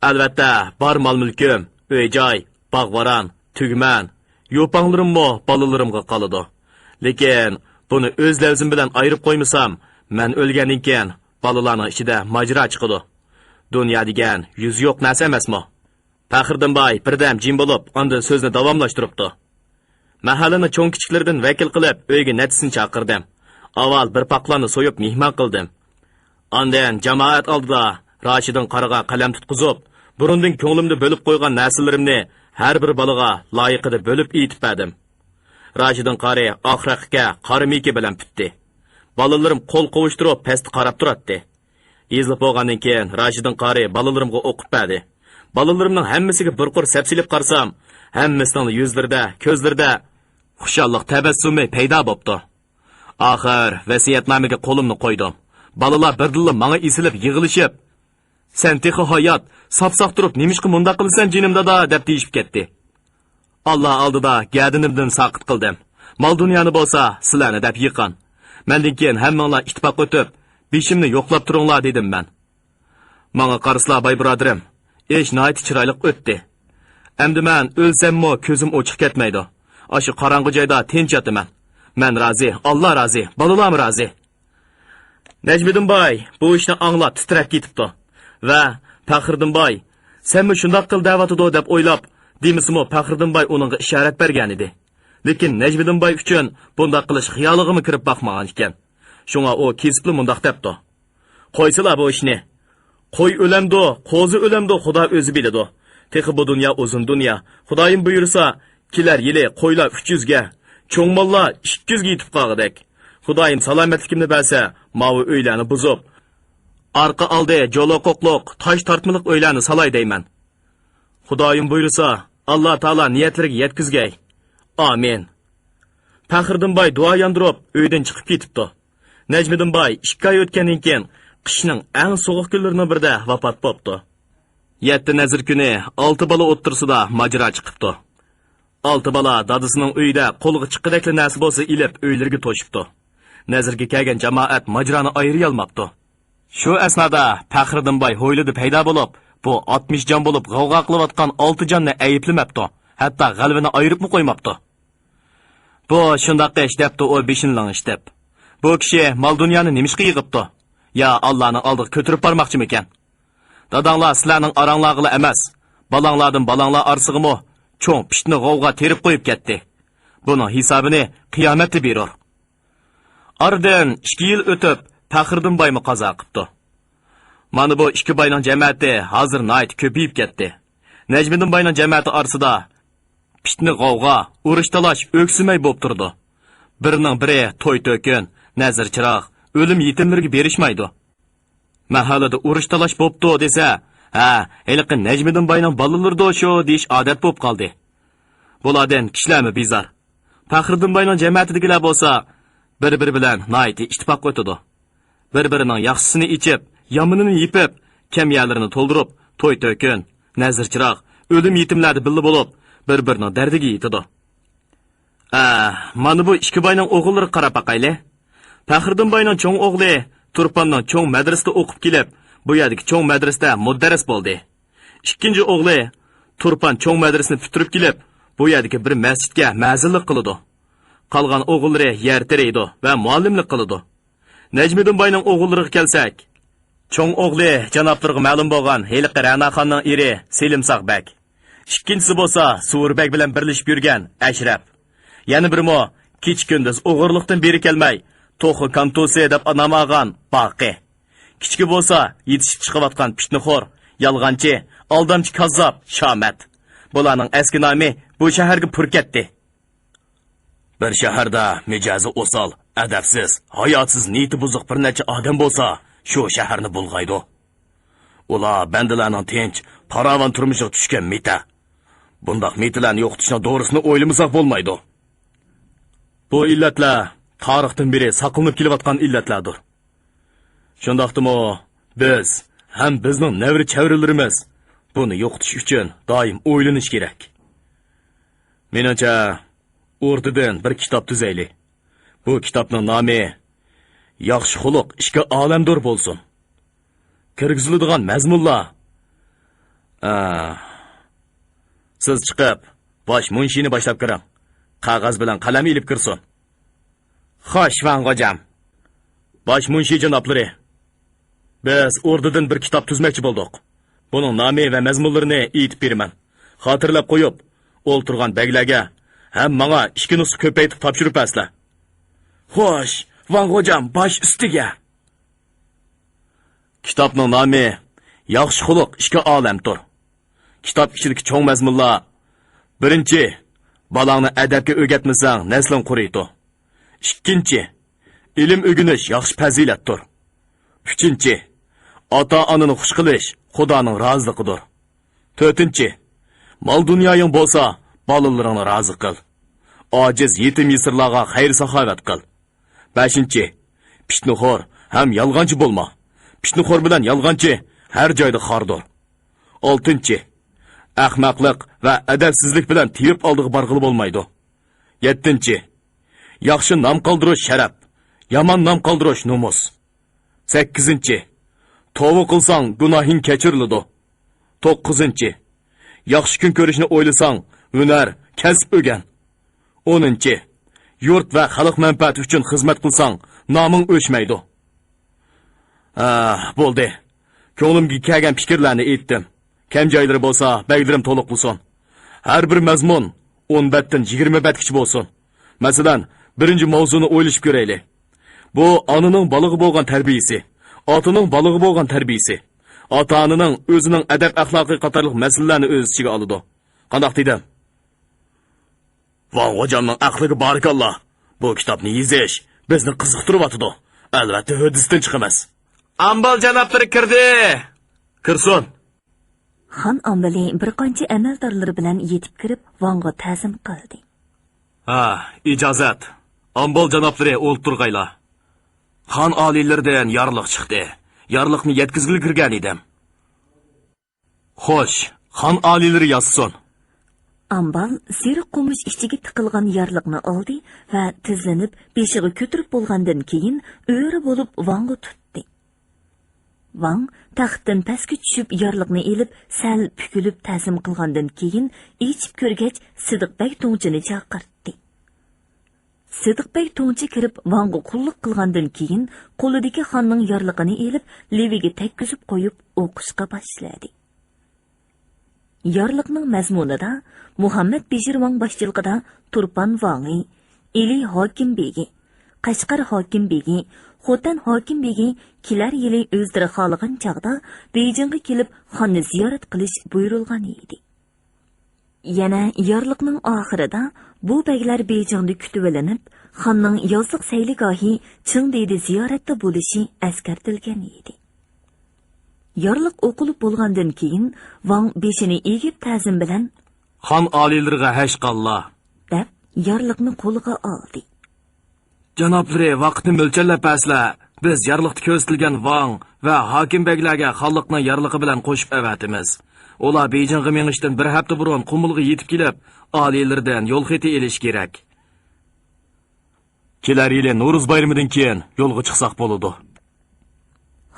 ئەلۋەتتە، بار مال-مۈلكۈم، ئۆي-جاي، باغ-ۋاران، تۈگمەن، يوپاڭلىرىممۇ بالىلىرىمغا قالىدۇ. لېكىن بۇنى ئۆز لەۋزىم بىلەن ئايرىپ قويمىسام، مەن ئۆلگەندىن كېيىن بالىلارنىڭ ئىچىدە ماجىرا چىقىدۇ. دۇنيا دېگەن يۈزى يوق نەرسە ئەمەسمۇ؟» پەخرىدىن باي بىردەم جىم بولۇپ، ئاندىن سۆزنى داۋاملاشتۇرۇپتۇ. مەھەللىنىڭ چوڭ-كىچىكلىرىدىن ۋەكىل قىلىپ ئۆيگە نەچچىسىنى چاقىردىم. ئاۋۋال بىر پاقلارنى سويۇپ مېھمان قىلدىم. ئاندىن جامائەت ئالدىدا راشىدىن قارىغا قەلەم تۇتقۇزۇپ، بۇرۇندىن كۆڭلۈمدە بۆلۈپ قويغان نەرسىلىرىمنى ھەر بىر بالىغا لايىقىدا بۆلۈپ ئېيتىپ بەردىم. راشىدىن قارى ئاق رەققە قارا مېيىكى بىلەن پۈتتى. بالىلىرىم قول قوۋۇشتۇرۇپ پەستە قاراپ تۇراتتى. يېزىلىپ بولغاندىن كېيىن راشىدىن قارى بالىلىرىمغا ئوقۇپ بەردى. بالىلىرىمنىڭ ھەممىسىگە بىر قۇر سەپسېلىپ قارىسام، ھەممىسىنىڭلا يۈزلىرىدە، كۆزلىرىدە خۇشاللىق تەبەسسۇمى پەيدا بوپتۇ. ئاخىر ۋەسىيەتنامىگە قولۇمنى قويدۇم. بالىلار بىردىنلا ماڭا ئېسىلىپ يىغلىشىپ، «سەن تېخى ھايات، ساپساق تۇرۇپ نېمىشقا مۇنداق قىلىسەن جېنىم دادا؟» دەپ دېيىشىپ كەتتى. ئاللا ئالدىدا گەدىنىمدىن ساقىت قىلدىم. مال-دۇنيانى بولسا سىلەرنى دەپ يىغقان. مەندىن كېيىن ھەممىڭلار ئىتتىپاق ئۆتۈپ، بېشىمنى يوقلاپ تۇرۇڭلار دېدىم مەن. ماڭا قارىسىلا، باي بۇرادىرىم، ئىش ناھايىتى چىرايلىق ئۆتتى. ئەمدى مەن ئۆلسەممۇ كۆزۈم ئوچۇق كەتمەيدۇ. ئاشۇ قاراڭغۇ جايدا تىنچ ياتىمەن. مەن رازى، ئاللا رازى، بالىلارمۇ رازى. نەجمىدىن باي بۇ ئىشنى ئاڭلاپ تىترەپ كېتىپتۇ ۋە پەخرىدىن باي، «سەنمۇ شۇنداق قىل دەۋاتىدۇ» دەپ ئويلاپ، دېمىسىمۇ پەخرىدىن باي ئۇنىڭغا ئىشارەت بەرگەنىدى. لېكىن نەجمىدىن باي ئۈچۈن بۇنداق قىلىش خىيالىغىمۇ كىرىپ باقمىغان ئىكەن. شۇڭا ئۇ كېسىپلا مۇنداق دەپتۇ: «قويسىلا بۇ ئىشنى. قوي ئۆلەمدۇ، قوزا ئۆلەمدۇ، خۇدا ئۆزى بىلىدۇ. تېخى بۇ دۇنيا ئۇزۇن دۇنيا. خۇدايىم بۇيرۇسا، كېلەر يىلى قويلار ئۈچ يۈزگە، چوڭ ماللار ئىككى يۈزگە يېتىپ قالغۇدەك. خۇدايىم سالامەتلىكىمنى بەرسە، ماۋۇ ئۆيلەرنى بۇزۇپ، ئارقا ئالدى جولۇقۇقلۇق، تاش تارتمىلىق ئۆيلەرنى سالاي دەيمەن.» «خۇدايىم بۇيرۇسا، ئاللا تائالا نىيەتلىرىگە يەتكۈزگەي. ئامىن.» پەخرىدىن باي دۇئا ياندۇرۇپ، ئۆيدىن چىقىپ كېتىپتۇ. نەجمىدىن باي ئىككى ئاي ئۆتكەندىن كېيىن، قىشنىڭ ئەڭ سوغۇق كۈنلىرىنىڭ بىرىدە ۋاپات بوپتۇ. يەتتە نەزىر كۈنى ئالتە بالا ئوتتۇرىسىدا ماجىرا چىقىپتۇ. ئالتە بالا دادىسىنىڭ ئۆيىدە قولىغا چىققىدەكلا نەرسە بولسا ئېلىپ، ئۆيلىرىگە توشۇپتۇ. نەزىرگە كەلگەن جامائەت ماجىرانى ئايرىيالماپتۇ. شۇ ئەسنادا پەخرىدىن باي ھويلىدا پەيدا بولۇپ، بۇ ئاتمىش جان بولۇپ غەۋغا قىلىۋاتقان ئالتە جاننى ئەيىبلىمەپتۇ، ھەتتا غەلۋىنى ئايرىپمۇ قويماپتۇ. بۇ شۇنداق ئىش، دەپتۇ ئۇ بېشىنى لىڭشىتىپ. بۇ كىشى مال-دۇنيانى نېمىشقا يىغىپتۇ؟ يا ئاللانىڭ ئالدىغا كۆتۈرۈپ بارماقچىمىكەن؟ داداڭلار سىلەرنىڭ ئاراڭلارغىلا ئەمەس، بالاڭلاردىن بالاڭلار ئارىسىغىمۇ چوڭ پىتنە-غەۋغا تېرىپ قويۇپ كەتتى. بۇنىڭ ھېسابىنى قىيامەتتە بېرۇر. ئارىدىن ئىككى يىل ئۆتۈپ، پەخرىدىن بايمۇ قازا قىپتۇ. مانا بۇ ئىككى باينىڭ جەمەتى ھازىر ناھايىتى كۆپىيىپ كەتتى. نەجمىدىن باينىڭ جەمەتى ئارىسىدا پىتنە-غەۋغا، ئۇرۇش-تالاش ئۆكسۈمەي بولۇپ تۇرىدۇ. بىرىنىڭ بىرى توي-تۆكۈن، نەزىر-چىراغ، ئۆلۈم-يېتىملىرىگە بېرىشمايدۇ. مەھەللىدە ئۇرۇش-تالاش بوپتۇ دېسە، ھە، ھېلىقى نەجمىدىن باينىڭ بالىلىرىدۇ شۇ دېيىش ئادەت بولۇپ قالدى. بۇلاردىن كىشىلەرمۇ بىزار. پەخرىدىن باينىڭ جەمەتىدىكىلەر بولسا بىر-بىرى بىلەن ناھايىتى ئىتتىپاق ئۆتىدۇ. بىر-بىرىنىڭ ياخشىسىنى ئېچىپ، يامىنىنى يېپىپ، كەم يەرلىرىنى تولدۇرۇپ، توي-تۆكۈن، نەزىر-چىراغ، ئۆلۈم-يېتىملەردە بىللە بولۇپ، بىر-بىرىنىڭ دەردىگە يېتىدۇ. ئە، مانا بۇ ئىككى باينىڭ ئوغۇللىرىغا قاراپ باقايلى. پەخرىدىن باينىڭ چوڭ ئوغلى تۇرپاننىڭ چوڭ مەدرىسىدە ئوقۇپ كېلىپ، بۇ يەردىكى چوڭ مەدرىسىدە مۇدەررىس بولدى. ئىككىنچى ئوغلى تۇرپان چوڭ مەدرىسىنى پۈتتۈرۈپ كېلىپ، بۇ يەردىكى بىر مەسچىتكە مەزىنلىق قىلىدۇ. قالغان ئوغۇللىرى يەر تېرەيدۇ ۋە مۇئەللىملىك قىلىدۇ. نەجمىدىن باينىڭ ئوغۇللىرىغا كەلسەك، چوڭ ئوغلى جانابلىرىغا مەلۇم بولغان ھېلىقى رەناخاننىڭ ئېرى سېلىمساغ بەگ. ئىككىنچىسى بولسا سۇۋۇر بەگ بىلەن بىرلىشىپ يۈرگەن ئەشرەپ. يەنە بىرىمۇ كېچە-كۈندۈز ئوغرىلىقتىن بېرى كەلمەي، توخۇ كانتۇسى دەپ نام ئالغان باقى. كىچىكى بولسا يېتىشىپ چىقىۋاتقان پىتنىخور، يالغانچى، ئالدامچى كاززاپ شامەت. بۇلارنىڭ ئەسكى نامى بۇ شەھەرگە پۈر كەتتى. بىر شەھەردە مىجەزى ئوسال، ئەدەپسىز، ھاياسىز، نىيىتى بۇزۇق بىر نەچچە ئادەم بولسا، شۇ شەھەرنى بۇلغايدۇ. ئۇلار بەندىلەرنىڭ تىنچ، پاراۋان تۇرمۇشىغا چۈشكەن مىتە. بۇنداق مىتىلەرنى يوقىتىشنىڭ دورىسىنى ئويلىمىساق بولمايدۇ. بۇ ئىللەتلەر تارىختىن بېرى ساقلىنىپ كېلىۋاتقان ئىللەتلەردۇر. شۇنداقتىمۇ بىز ھەم بىزنىڭ نەۋرە-چەۋرىلىرىمىز بۇنى يوقىتىش ئۈچۈن دائىم ئويلىنىش كېرەك. مېنىڭچە، ئوردىدىن بىر كىتاب تۈزەيلى. بۇ كىتابنىڭ نامى ياخشى خۇلق ئىككى ئالەمدۇر بولسۇن. كىرگۈزۈلىدىغان مەزمۇنلار. ئا، سىز چىقىپ، باش مۇنشىنى باشلاپ كىرىڭ. قەغەز بىلەن قەلەم ئېلىپ كىرسۇن. خوش، ۋاڭ غوجام. باش مۇنشى جانابلىرى، بىز ئوردىدىن بىر كىتاب تۈزمەكچى بولدۇق. بۇنىڭ نامى ۋە مەزمۇنلىرىنى ئېيتىپ بېرىمەن. خاتىرىلەپ قويۇپ، ئولتۇرغان بەگلەرگە ھەم ماڭا ئىككى نۇسخا كۆپەيتىپ تاپشۇرۇپ بەرسىلە. خوش، ۋاڭ غوجام، باش ئۈستىگە. كىتابنىڭ نامى ياخشى خۇلق ئىككى ئالەمدۇر. كىتاب ئىچىدىكى چوڭ مەزمۇنلار: بىرىنچى، بالاڭنى ئەدەپكە ئۆگەتمىسەڭ، نەسلىڭ قۇرۇيدۇ. ئىككىنچى، ئىلىم ئۆگىنىش ياخشى پەزىلەتتۇر. ئۈچىنچى، ئاتا-ئانىنى خۇش قىلىش خۇدانىڭ رازىلىقىدۇر. تۆتىنچى، مال-دۇنيايىڭ بولسا، بالىلىرىڭنى رازى قىل. ئاجىز، يېتىم-يېسىرلارغا خەير-ساخاۋەت قىل. بەشىنچى، پىتنىخور ھەم يالغانچى بولما. پىتنىخور بىلەن يالغانچى ھەر جايدا خاردۇر. ئالتىنچى، ئەخمەقلىق ۋە ئەدەپسىزلىك بىلەن تېۋىپ ئالدىغا بارغىلى بولمايدۇ. يەتتىنچى، ياخشى نام قالدۇرۇش شەرەپ، يامان نام قالدۇرۇش نومۇس. سەككىزىنچى، توۋا قىلساڭ گۇناھىڭ كەچۈرۈلىدۇ. توققۇزىنچى، ياخشى كۈن كۆرۈشنى ئويلىساڭ ھۈنەر، كەسىپ ئۆگەن. ئونىنچى، يۇرت ۋە خەلق مەنپەئەتى ئۈچۈن خىزمەت قىلساڭ نامىڭ ئۆچمەيدۇ. ھە، بولدى. كۆڭلۈمگە كەلگەن پىكىرلەرنى ئېيتتىم. كەم جايلىرى بولسا بەگلىرىم تولۇقلىسۇن. ھەر بىر مەزمۇن ئون بەتتىن يىگىرمە بەتكىچە بولسۇن. مەسىلەن، بىرىنچى ماۋزۇنى ئويلىشىپ كۆرەيلى. بۇ ئانىنىڭ بالىغا بولغان تەربىيىسى، ئاتىنىڭ بالىغا بولغان تەربىيىسى، ئاتا-ئانىنىڭ ئۆزىنىڭ ئەدەپ-ئەخلاقى قاتارلىق مەسىلىلەرنى ئۆز ئىچىگە ئالىدۇ. قانداق دېدىم؟ ۋاڭ غوجامنىڭ ئەقلىگە بارىكاللا! بۇ كىتابنى يېزىش بىزنى قىزىقتۇرۇۋاتىدۇ. ئەلۋەتتە، ھۆددىسىدىن چىقىمىز. ئامبال جانابلىرى كىردى! كىرسۇن! خان ئامبىلى بىر قانچە ئەمەلدارلىرى بىلەن يېتىپ كىرىپ، ۋاڭغا تەزىم قىلدى. ھا، ئىجازەت. ئامبال جانابلىرى ئولتۇرغايلا. خان ئالىيلىرىدىن يارلىق چىقتى. يارلىقنى يەتكۈزگىلى كىرگەن ئىدىم. خوش، خان ئالىيلىرى يازسۇن. ئامبال سېرىق قومۇش ئىچىگە تىقىلغان يارلىقنى ئالدى ۋە تىزلىنىپ بېشىغا كۆتۈرۈپ بولغاندىن كېيىن، ئۆرە بولۇپ ۋاڭغا تۇتتى. ۋاڭ تەختتىن پەسكە چۈشۈپ، يارلىقنى ئېلىپ، سەل پۈكۈلۈپ تەزىم قىلغاندىن كېيىن، ئېچىپ كۆرگەچ، سىدىق بەگ توڭچىنى چاقىرتتى. سىدىق بەگ توڭچى كىرىپ، ۋاڭغا قۇللۇق قىلغاندىن كېيىن، قولىدىكى خاننىڭ يارلىقىنى ئېلىپ، لېۋىگە تەگكۈزۈپ قويۇپ، ئوقۇشقا باشلىدى. يارلىقنىڭ مەزمۇنىدا مۇھەممەد بېشىر ۋاڭ باشچىلىقىدا تۇرپان ۋاڭى، ئىلى ھاكىم بېگى، قەشقەر ھاكىم بېگى، خوتەن ھاكىم بېگى كېلەر يىلى ئۆزلىرى خالىغان چاغدا بېيجىڭغا كېلىپ، خاننى زىيارەت قىلىش بۇيرۇلغان ئىدى. يەنە يارلىقنىڭ ئاخىرىدا بۇ بەگلەر بېيجىڭدا كۈتۈۋېلىنىپ، خاننىڭ يازلىق سەيلىگاھى چىڭدېيدە زىيارەتتە بولۇشى ئەسكەرتىلگەن ئىدى. يارلىق ئوقۇلۇپ بولغاندىن كېيىن، ۋاڭ بېشىنى ئېگىپ تەزىم بىلەن، «خان ئالىيلىرىغا ھەشقاللا!» دەپ، يارلىقنى قولىغا ئالدى. «جانابلىرى ۋاقىتنى مۆلچەرلەپ بەرسىلە، بىز يارلىقتا كۆرسىتىلگەن ۋاڭ ۋە ھاكىم بەگلەرگە خانلىقنىڭ يارلىقى بىلەن قوشۇپ ئەۋەتىمىز. ئۇلار بېيجىڭغا مېڭىشتىن بىر ھەپتە بۇرۇن قۇمۇلغا يېتىپ كېلىپ، ئالىيلىرىدىن يول خېتى ئېلىشى كېرەك.» «كېلەر يىلى نورۇز بايرىمىدىن كېيىن يولغا چىقساق بولىدۇ.»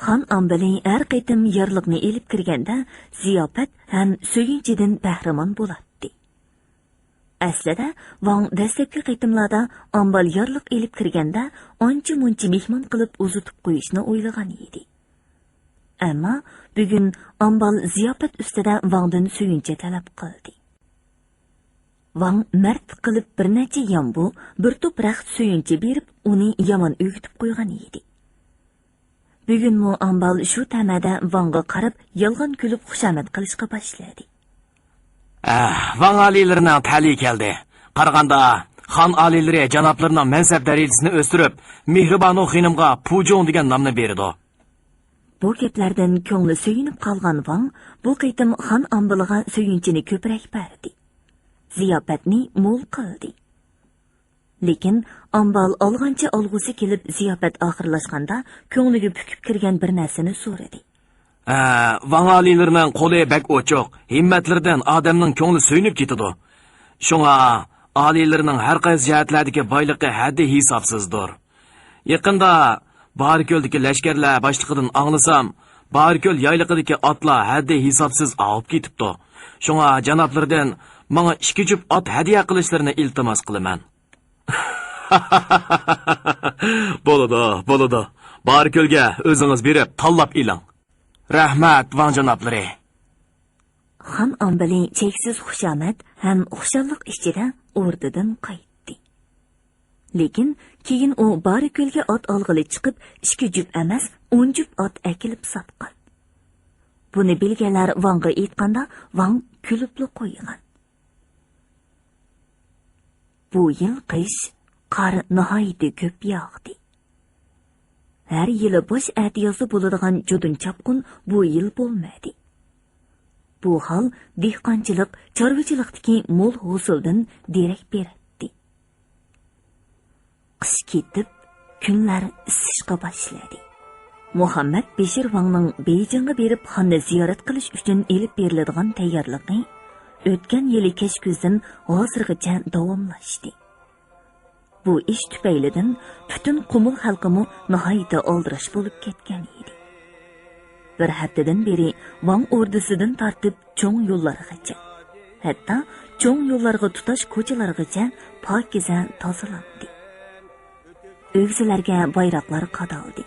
خان ئامبىلى ھەر قېتىم يارلىقنى ئېلىپ كىرگەندە، زىياپەت ھەم سۆيۈنچىدىن بەھرىمەن بولاتتى. ئەسلىدە، ۋاڭ دەسلەپكى قېتىملاردا ئامبال يارلىق ئېلىپ كىرگەندە، ئانچە-مۇنچە مېھمان قىلىپ ئۇزىتىپ قويۇشنى ئويلىغان ئىدى. ئەمما بۈگۈن ئامبال زىياپەت ئۈستىدە ۋاڭدىن سۆيۈنچە تەلەپ قىلدى. ۋاڭ مەردلىك قىلىپ بىر نەچچە يامبۇ، بىر توپ رەخت سۆيۈنچە بېرىپ، ئۇنى يامان ئۆگىتىپ قويغان ئىدى. بۈگۈنمۇ ئامبال شۇ تەمەدە ۋاڭغا قاراپ يالغان كۈلۈپ خۇشامەت قىلىشقا باشلىدى. «ئەھ، ۋاڭ ئالىيلىرىنىڭ تەلىيى كەلدى. قارىغاندا، خان ئالىيلىرى جانابلىرىنىڭ مەنسەپ دەرىجىسىنى ئۆستۈرۈپ، مېھرىبانۇ خېنىمغا پۇجۇڭ دېگەن نامنى بېرىدۇ.» بۇ گەپلەردىن كۆڭلى سۆيۈنۈپ قالغان ۋاڭ بۇ قېتىم خان ئامبىلىغا سۆيۈنچىنى كۆپرەك بەردى. زىياپەتنى مول قىلدى. لېكىن ئامبال ئالغانچە ئالغۇسى كېلىپ، زىياپەت ئاخىرلاشقاندا كۆڭلىگە پۈكۈپ كىرگەن بىر نەرسىنى سورىدى. «ھە، ۋاڭ ئالىيلىرىنىڭ قولى بەك ئوچۇق، ھىممەتلىرىدىن ئادەمنىڭ كۆڭلى سۆيۈنۈپ كېتىدۇ. شۇڭا ئالىيلىرىنىڭ ھەر قايسى جەھەتلەردىكى بايلىقى ھەددى ھېسابسىزدۇر. يېقىندا بارىكۆلدىكى لەشكەرلەر باشلىقىدىن ئاڭلىسام، بارىكۆل يايلىقىدىكى ئاتلار ھەددى ھېسابسىز ئاۋۇپ كېتىپتۇ. شۇڭا جانابلىرىدىن ماڭا ئىككى جۈپ ئات ھەدىيە قىلىشلىرىنى ئىلتىماس قىلىمەن.» «بولىدۇ، بولىدۇ. بارىكۆلگە ئۆزىڭىز بېرىپ تاللاپ ئېلىڭ. رەھمەت، ۋاڭ جانابلىرى.» خان ئامبىلى چەكسىز خۇشامەت ھەم خۇشاللىق ئىچىدە ئوردىدىن قايتتى. لېكىن كېيىن ئۇ بارىكۆلگە ئات ئالغىلى چىقىپ، ئىككى جۈپ ئەمەس، ئون جۈپ ئات ئەكېلىپ ساتقان. بۇنى بىلگەنلەر ۋاڭغا ئېيتقاندا، ۋاڭ كۈلۈپلا قويغان. بۇ يىل قىش، قار ناھايىتى كۆپ ياغدى. ھەر يىلى باش ئەتىيازدا بولىدىغان جۇدۇن چاپقۇن بۇ يىل بولمىدى. بۇ ھال دېھقانچىلىق، چارۋىچىلىقتىكى مول ھوسۇلدىن دېرەك بېرەتتى. قىش كېتىپ، كۈنلەر ئىسسىشقا باشلىدى. مۇھەممەد بېشىر ۋاڭنىڭ بېيجىڭغا بېرىپ خاننى زىيارەت قىلىش ئۈچۈن ئېلىپ بېرىلىدىغان تەييارلىقى ئۆتكەن يىلى كەچكۈزدىن ھازىرغىچە داۋاملاشتى. بۇ ئىش تۈپەيلىدىن پۈتۈن قۇمۇل خەلقىمۇ ناھايىتى ئالدىراش بولۇپ كەتكەن ئىدى. بىر ھەپتىدىن بېرى ۋاڭ ئوردىسىدىن تارتىپ چوڭ يوللارغىچە، ھەتتا چوڭ يوللارغا تۇتاش كوچىلارغىچە پاكىزە تازىلاندى. ئۆگزىلەرگە بايراقلار قادالدى.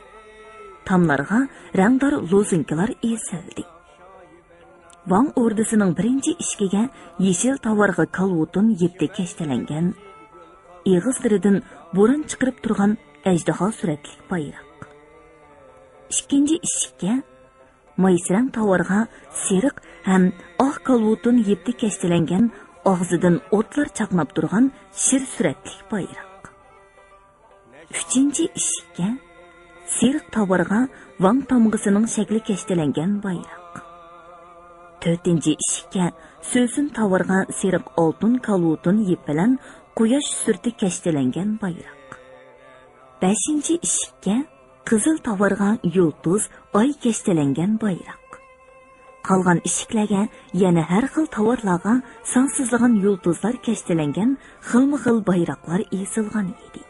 تاملارغا رەڭدار لوزۇنكىلار ئېسىلدى. ۋاڭ ئوردىسىنىڭ بىرىنچى ئىشىكىگە يېشىل تاۋارغا كالۋۇتۇن يىپتە كەشتىلەنگەن، ئېغىزلىرىدىن بوران چىقىرىپ تۇرغان ئەجدىھا سۈرەتلىك بايراق. ئىككىنچى ئىشىككە مايسىرەڭ تاۋارغا سېرىق ھەم ئاق كالۋۇتۇن يىپتە كەشتىلەنگەن، ئاغزىدىن ئوتلار چاقناپ تۇرغان شىر سۈرەتلىك بايراق. ئۈچىنچى ئىشىككە سېرىق تاۋارغا ۋاڭ تامغىسىنىڭ شەكلى كەشتىلەنگەن بايراق. تۆتىنچى ئىشىككە سۆسۈن تاۋارغا سېرىق ئالتۇن كالۋۇتۇن يىپ بىلەن قۇياش سۈرىتى كەشتىلەنگەن بايراق. بەشىنچى ئىشىككە قىزىل تاۋارغا يۇلتۇز، ئاي كەشتىلەنگەن بايراق. قالغان ئىشىكلەرگە يەنە ھەر خىل تاۋارلارغا سانسىزلىغان يۇلتۇزلار كەشتىلەنگەن خىلمۇ خىل بايراقلار ئېسىلغان ئىدى.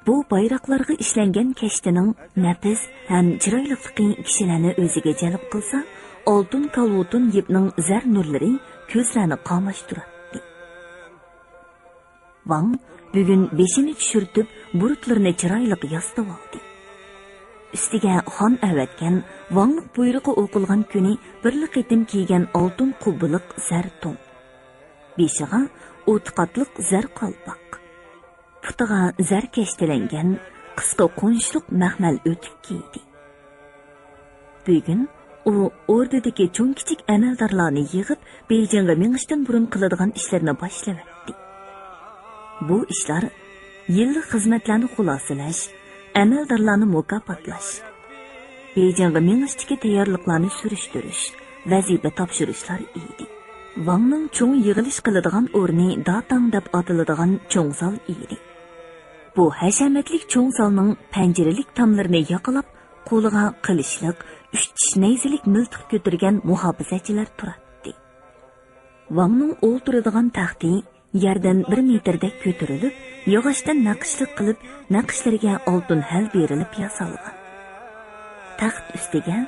بۇ بايراقلارغا ئىشلەنگەن كەشتىنىڭ نەپىس ھەم چىرايلىقلىقى كىشىلەرنى ئۆزىگە جەلپ قىلسا، ئالتۇن كالۋۇتۇن يىپنىڭ زەر نۇرلىرى كۆزلەرنى قاماشتۇراتتى. ۋاڭ بۈگۈن بېشىنى چۈشۈرتۈپ، بۇرۇتلىرىنى چىرايلىق ياسىتىۋالدى. ئۈستىگە خان ئەۋەتكەن ۋاڭلىق بۇيرۇقى ئوقۇلغان كۈنى بىرلا قېتىم كىيگەن ئالتۇن قۇببىلىق زەر تون. بېشىغا ئوتقاتلىق زەر قالپاق. پۇتىغا زەر كەشتىلەنگەن قىسقا قونچلۇق مەخمەل ئۆتۈك كىيدى. بۈگۈن ئۇ ئوردىدىكى چوڭ-كىچىك ئەمەلدارلارنى يىغىپ، بېيجىڭغا مېڭىشتىن بۇرۇن قىلىدىغان ئىشلىرىنى باشلىۋەتتى. بۇ ئىشلار يىللىق خىزمەتلەرنى خۇلاسىلەش، ئەمەلدارلارنى مۇكاپاتلاش، بېيجىڭغا مېڭىشتىكى تەييارلىقلارنى سۈرۈشتۈرۈش، ۋەزىپە تاپشۇرۇشلار ئىدى. ۋاڭنىڭ چوڭ يىغىلىش قىلىدىغان ئورنى داتاڭ دەپ ئاتىلىدىغان چوڭ زال ئىدى. بۇ ھەشەمەتلىك چوڭ زالنىڭ پەنجىرىلىك تاملىرىنى ياقىلاپ، قولىغا قىلىچلىق، ئۈچ چىش نەيزىلىك مىلتىق كۆتۈرگەن مۇھاپىزەتچىلەر تۇراتتى. ۋاڭنىڭ ئولتۇرىدىغان تەختى يەردىن بىر مېتىردەك كۆتۈرۈلۈپ، ياغاچتىن نەقىشلىك قىلىپ، نەقىشلىرىگە ئالتۇن ھەل بېرىلىپ ياسالغان. تەخت ئۈستىگە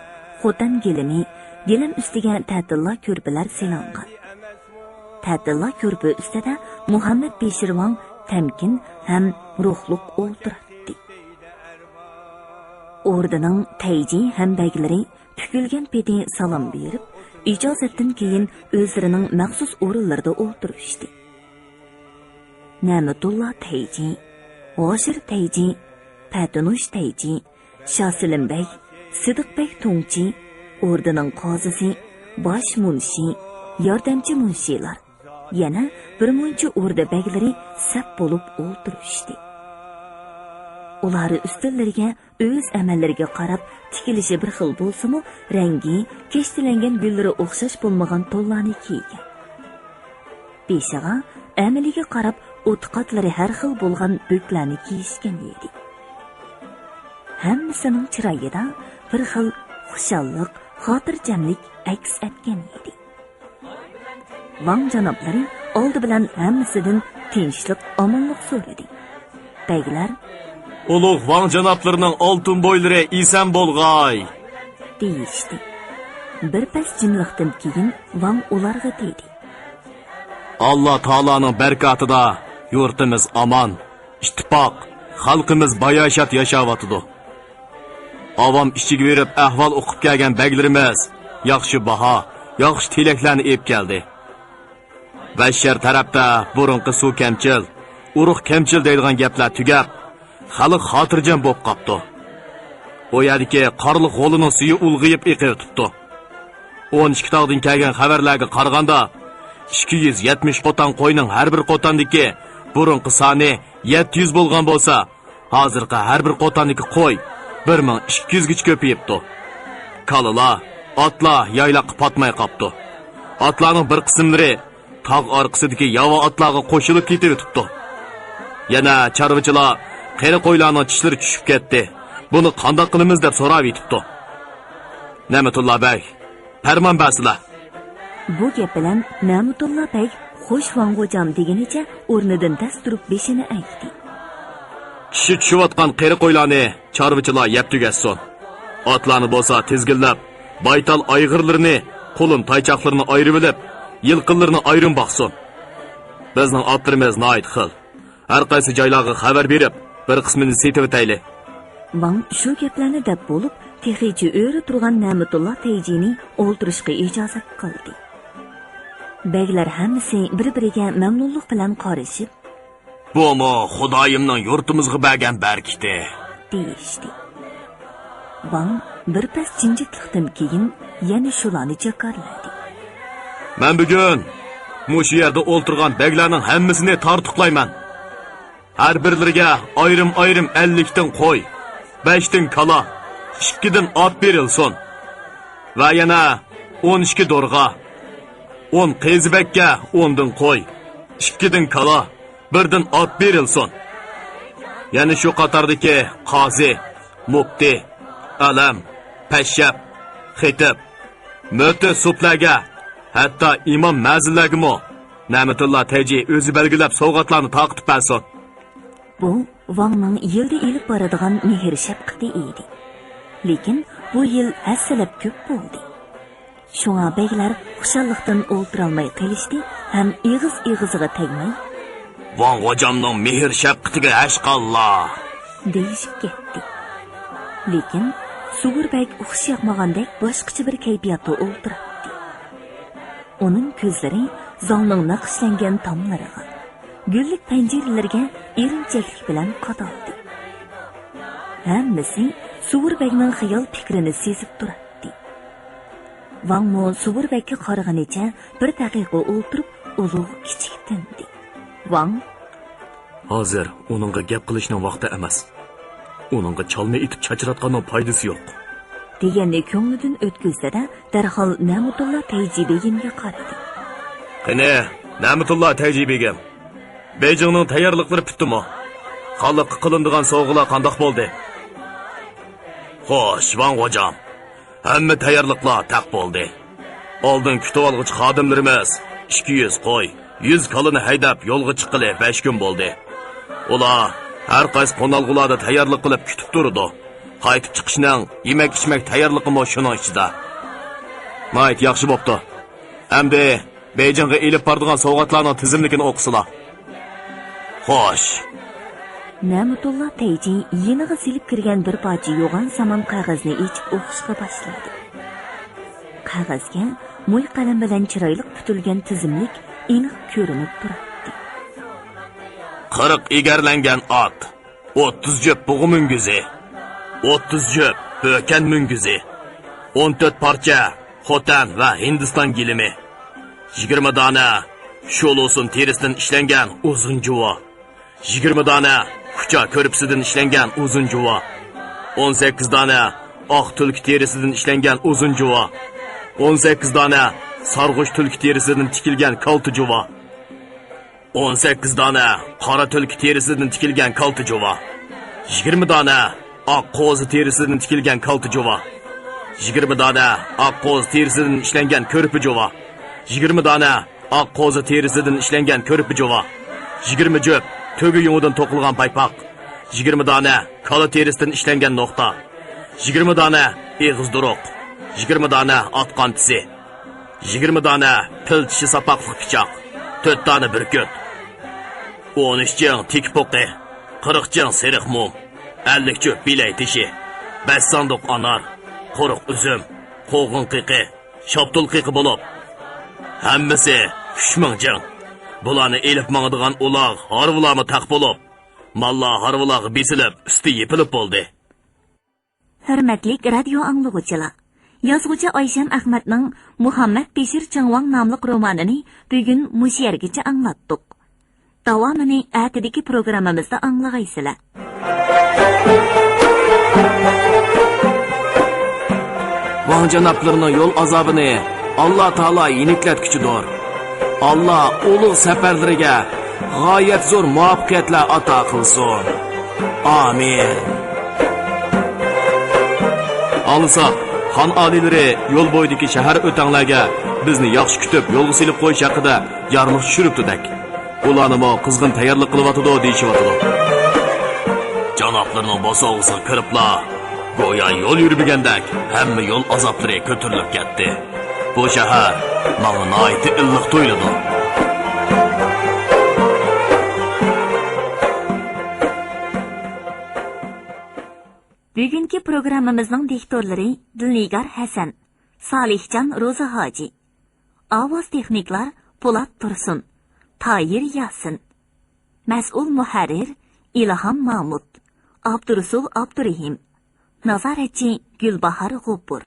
خوتەن گىلىمى، گىلىم ئۈستىگە تەتىللا كۆرپىلەر سېلىنغان. تەتىللا كۆرپە ئۈستىدە مۇھەممەد بېشىر ۋاڭ تەمكىن ھەم روھلۇق ئولتۇراتتى. ئوردىنىڭ تەيجى ھەم بەگلىرى پۈكۈلگەن پېتى سالام بېرىپ، ئىجازەتتىن كېيىن ئۆزلىرىنىڭ مەخسۇس ئورۇنلىرىدا ئولتۇرۇشتى. نەمىتۇللا تەيجى، ھاشىر تەيجى، پەتىنۇش تەيجى، شاسېلىم بەگ، سىدىق بەگ تۇڭچى، ئوردىنىڭ قازىسى، باش مۇنشى، ياردەمچى مۇنشىلار، يەنە بىر مۇنچە ئوردا بەگلىرى سەپ بولۇپ ئولتۇرۇشتى. ئۇلار ئۈستەللىرىگە ئۆز ئەمەللىرىگە قاراپ تىكىلىشى بىر خىل بولسىمۇ، رەڭگى، كەشتىلەنگەن گۈللىرى ئوخشاش بولمىغان تونلارنى كىيگەن. بېشىغا ئەمىلىگە قاراپ ئوتقاتلىرى ھەر خىل بولغان بۆكلەرنى كىيىشكەن ئىدى. ھەممىسىنىڭ چىرايىدا بىر خىل خۇشاللىق، خاتىرجەملىك ئەكس ئەتكەن ئىدى. ۋاڭ جانابلىرى ئالدى بىلەن ھەممىسىدىن تىنچلىق، ئامانلىق سورىدى. بەگلەر، ئۇلۇغ ۋاڭ جانابلىرىنىڭ ئالتۇن بويلىرى ئېسەن بولغاي! دېيىشتى. بىر پەس جىملىقتىن كېيىن ۋاڭ ئۇلارغا دېدى. ئاللا تائالانىڭ بەرىكاتىدا يۇرتىمىز ئامان، ئىتتىپاق، خەلقىمىز باياشات ياشاۋاتىدۇ. ئاۋام ئىچىگە بېرىپ ئەھۋال ئۇقۇپ كەلگەن بەگلىرىمىز ياخشى باھا، ياخشى تىلەكلەرنى ئېلىپ كەلدى. بەششەر تەرەپتە بۇرۇنقى سۇ كەمچىل، ئۇرۇق كەمچىل دەيدىغان گەپلەر تۈگەپ، خەلق خاتىرجەم بولۇپ قاپتۇ. ئۇ يەردىكى قارلىق غولىنىڭ سۈيى ئۇلغىيىپ ئېقىۋېتىپتۇ. ئون ئىككى تاغدىن كەلگەن خەۋەرلەرگە قارىغاندا، ئىككى يۈز يەتمىش قوتان قوينىڭ ھەر بىر قوتاندىكى بۇرۇنقى سانى يەتتە يۈز بولغان بولسا، ھازىرقى ھەر بىر قوتاندىكى قوي بىر مىڭ ئىككى يۈزگىچە كۆپىيىپتۇ. كالىلار، ئاتلار يايلاققا پاتماي قاپتۇ. ئاتلارنىڭ بىر قىسىملىرى تاغ ئارقىسىدىكى ياۋا ئاتلارغا قوشۇلۇپ كېتىۋېتىپتۇ. يەنە چارۋىچىلار قېرى قويلارنىڭ چىشلىرى چۈشۈپ كەتتى، بۇنى قانداق قىلىمىز دەپ سوراۋېتىپتۇ. نەمەتۇللا بەگ، پەرمان بەرسىلە! بۇ گەپ بىلەن نەمەتۇللا بەگ خوش ۋاڭغۇجام دېگىنىچە ئورنىدىن تەس تۇرۇپ بېشىنى ئەگدى. چىشى چۈشۈۋاتقان قېرى قويلارنى چارۋىچىلار يەپ تۈگەتسۇن. ئاتلارنى بولسا تىزگىنلەپ، بايتال ئايغىرلىرىنى، قۇلۇن تايچاقلىرىنى ئايرىۋېلىپ، يىلقىلىرىنى ئايرىم باقسۇن. بىزنىڭ ئاتلىرىمىز ناھايىتى خىل. ھەر قايسى جايلارغا خەۋەر بېرىپ، بىر قىسمىنى سېتىۋېتەيلى. ۋاڭ شۇ گەپلەرنى دەپ بولۇپ، تېخىچە ئۆرە تۇرغان نەمەتۇللا تەيجىنى ئولتۇرۇشقا ئىجازەت قىلدى. بەگلەر ھەممىسى بىر-بىرىگە مەمنۇنلۇق بىلەن قارىشىپ، بۇمۇ خۇدايىمنىڭ يۇرتىمىزغا بەرگەن بەرىكىتى، دېيىشتى. ۋاڭ بىر پەس جىمجىتلىقتىن كېيىن يەنە شۇلارنى جاكارلىدى. مەن بۈگۈن مۇشۇ يەردە ئولتۇرغان بەگلەرنىڭ ھەممىسىنى تارتۇقلايمەن. ھەر بىرلىرىگە ئايرىم-ئايرىم ئەللىكتىن قوي، بەشتىن كالا، ئىككىدىن ئات بېرىلسۇن. ۋە يەنە ئون ئىككى دورغا، ئون قېزىبەگكە ئوندىن قوي، ئىككىدىن كالا، بىردىن ئات بېرىلسۇن. يەنە شۇ قاتاردىكى قازى، مۇپتى، ئەلەم، پەششەپ، خېتىپ، مۆتە سۇپلەرگە، ھەتتا ئىمام مەزىنلەرگىمۇ نەمەتۇللا تەيجى ئۆزى بەلگىلەپ سوۋغاتلارنى تارقىتىپ بەرسۇن. بۇ ۋاڭنىڭ يىلدا ئېلىپ بارىدىغان مېھىر-شەپقىتى ئىدى. لېكىن بۇ يىل ھەسسىلەپ كۆپ بولدى. شۇڭا بەگلەر خۇشاللىقتىن ئولتۇرالماي قېلىشتى ھەم ئېغىز-ئېغىزىغا تەگمەي، «ۋاڭ غوجامنىڭ مېھىر-شەپقىتىگە ھەشقاللا!» دېيىشىپ كەتتى. لېكىن سۇۋۇر بەگ ئۇخۇش ياقمىغاندەك باشقىچە بىر كەيپىياتتا ئولتۇراتتى. ئۇنىڭ كۆزلىرى زاڭنىڭ نەقىشلەنگەن تاملىرىغا، گۈللۈك پەنجىرىلىرىگە ئېرىنچەكلىك بىلەن قادالدى. ھەممىسى سۇۋۇر بەگنىڭ خىيال پىكرىنى سېزىپ تۇراتتى. ۋاڭمۇ سۇۋۇر بەگكە قارىغىنىچە بىر دەقىقە ئولتۇرۇپ، ئۇلۇغ كىچىك تىندى. ۋاڭ، «ھازىر ئۇنىڭغا گەپ قىلىشنىڭ ۋاقتى ئەمەس. ئۇنىڭغا چالما ئېتىپ چاچراتقاننىڭ پايدىسى يوق.» دېگەننى كۆڭلىدىن ئۆتكۈزدى-دە، دەرھال نەمەتۇللا تەيجى بېگىمگە قارىدى. «قېنى، نەمەتۇللا تەيجى بېگىم، بېيجىڭنىڭ تەييارلىقلىرى پۈتتىمۇ؟ خانلىققا قىلىنىدىغان سوۋغىلار قانداق بولدى؟» «خوش، ۋاڭ غوجام، ھەممە تەييارلىقلار تەق بولدى. ئالدىن كۈتۈۋالغۇچى خادىملىرىمىز ئىككى يۈز قوي، يۈز كالىنى ھەيدەپ يولغا چىققىلى بەش كۈن بولدى. ئۇلار ھەر قايسى قونالغۇلاردا تەييارلىق قىلىپ كۈتۈپ تۇرىدۇ. قايتىپ چىقىشنىڭ يېمەك-ئىچمەك تەييارلىقىمۇ شۇنىڭ ئىچىدە. ناھايىتى ياخشى بوپتۇ. ئەمدى بېيجىڭغا ئېلىپ بارىدىغان سوۋغاتلارنىڭ تىزىملىكىنى ئوقۇسىلا.» «خوش.» نەمەتۇللا تەيجى يېنىغا سېلىپ كىرگەن بىر پارچە يوغان سامان قەغەزنى ئېچىپ ئوقۇشقا باشلىدى. قەغەزگە موي قەلەم بىلەن چىرايلىق پۈتۈلگەن تىزىملىك ئېنىق كۆرۈنۈپ تۇراتتى. «قىرىق ئېگەرلەنگەن ئات، ئوتتۇز جۈپ بۇغا مۈڭگۈزى، ئوتتۇز جۈپ بۆكەن مۈڭگۈزى، ئون تۆت پارچە خوتەن ۋە ھىندىستان گىلىمى، يىگىرمە دانە شولۇسۇن تېرىسىدىن ئىشلەنگەن ئۇزۇن جۇۋا، يىگىرمە دانە كۇچا كۆرپىسىدىن ئىشلەنگەن ئۇزۇن جۇۋا، ئون سەككىز دانە ئاق تۈلكە تېرىسىدىن ئىشلەنگەن ئۇزۇن جۇۋا، ئون سەككىز دانە سارغۇچ تۈلكە تېرىسىدىن تىكىلگەن كالتە جۇۋا، ئون سەككىز دانە قارا تۈلكە تېرىسىدىن تىكىلگەن كالتە جۇۋا، يىگىرمە دانە ئاق قوزا تېرىسىدىن تىكىلگەن كالتە جۇۋا، يىگىرمە دانە ئاق قوزا تېرىسىدىن ئىشلەنگەن كۆرپە جۇۋا، يىگىرمە دانە ئاق قوزا تېرىسىدىن ئىشلەنگەن كۆرپە جۇۋا، يىگىرمە جۈپ تۆگە يۇڭىدىن توقۇلغان پايپاق، يىگىرمە دانە كالا تېرىسىدىن ئىشلەنگەن نوختا، يىگىرمە دانە ئېغىز دۇرۇق، يىگىرمە دانە ئات قانتىسى، يىگىرمە دانە پىل چىشى ساپاقلىق پىچاق، تۆت دانە بۈركۈت، ئون ئۈچ جىڭ تېكە پوقى، قىرىق جىڭ سېرىق موم، ئەللىك جۈپ بىلەي تېشى، بەش ساندۇق ئانار، قۇرۇق ئۈزۈم، قوغۇن قېقى، شاپتۇل قېقى بولۇپ، ھەممىسى ئۈچ مىڭ جىڭ. بۇلارنى ئېلىپ ماڭىدىغان ئۇلاغ، ھارۋىلارمۇ تەق بولۇپ، ماللار ھارۋىلارغا بېسىلىپ، ئۈستى يېپىلىپ بولدى. ھۆرمەتلىك رادىيو ئاڭلىغۇچىلار! يازغۇچى ئايشەم ئەخمەتنىڭ مۇھەممەد بېشىر چىڭۋاڭ ناملىق رومانىنى بۈگۈن مۇشۇ يەرگىچە ئاڭلاتتۇق. داۋامىنى ئەتىدىكى پروگراممىمىزدا ئاڭلىغايسىلەر. ۋاڭ جانابلىرىنىڭ يول ئازابىنى ئاللا تائالا يېنىكلەتكۈچىدۇر. ئاللا ئۇلۇغ سەپەرلىرىگە غايەت زور مۇۋەپپەقىيەتلەر ئاتا قىلسۇن. ئامىن. ئاڭلىساق، خان ئالىيلىرى يول بويىدىكى شەھەر ئۆتەڭلەرگە بىزنى ياخشى كۈتۈپ يولغا سېلىپ قويۇش ھەققىدە يارلىق چۈشۈرۈپتۇدەك. ئۇلارنىمۇ قىزغىن تەييارلىق قىلىۋاتىدۇ دېيىشىۋاتىدۇ. جانابلىرىنىڭ بوسۇغىسىغا كىرىپلا، گويا يول يۈرمىگەندەك ھەممە يول ئازابلىرى كۆتۈرۈلۈپ كەتتى. بۇ شەھەر ماڭا ناھايىتى ئىللىق تۇيۇلىدۇ. بۈگۈنكى پروگراممىمىزنىڭ دىكتورلىرى دىلنىگار ھەسەن، سالىھجان روزى ھاجى. ئاۋاز تېخنىكلار پولات تۇرسۇن، تاھىر ياسىن. مەسئۇل مۇھەررىر ئىلھام مامۇت، ئابدۇرۇسۇل ئابدۇرېھىم. نازارەتچى گۈلباھار غوپۇر.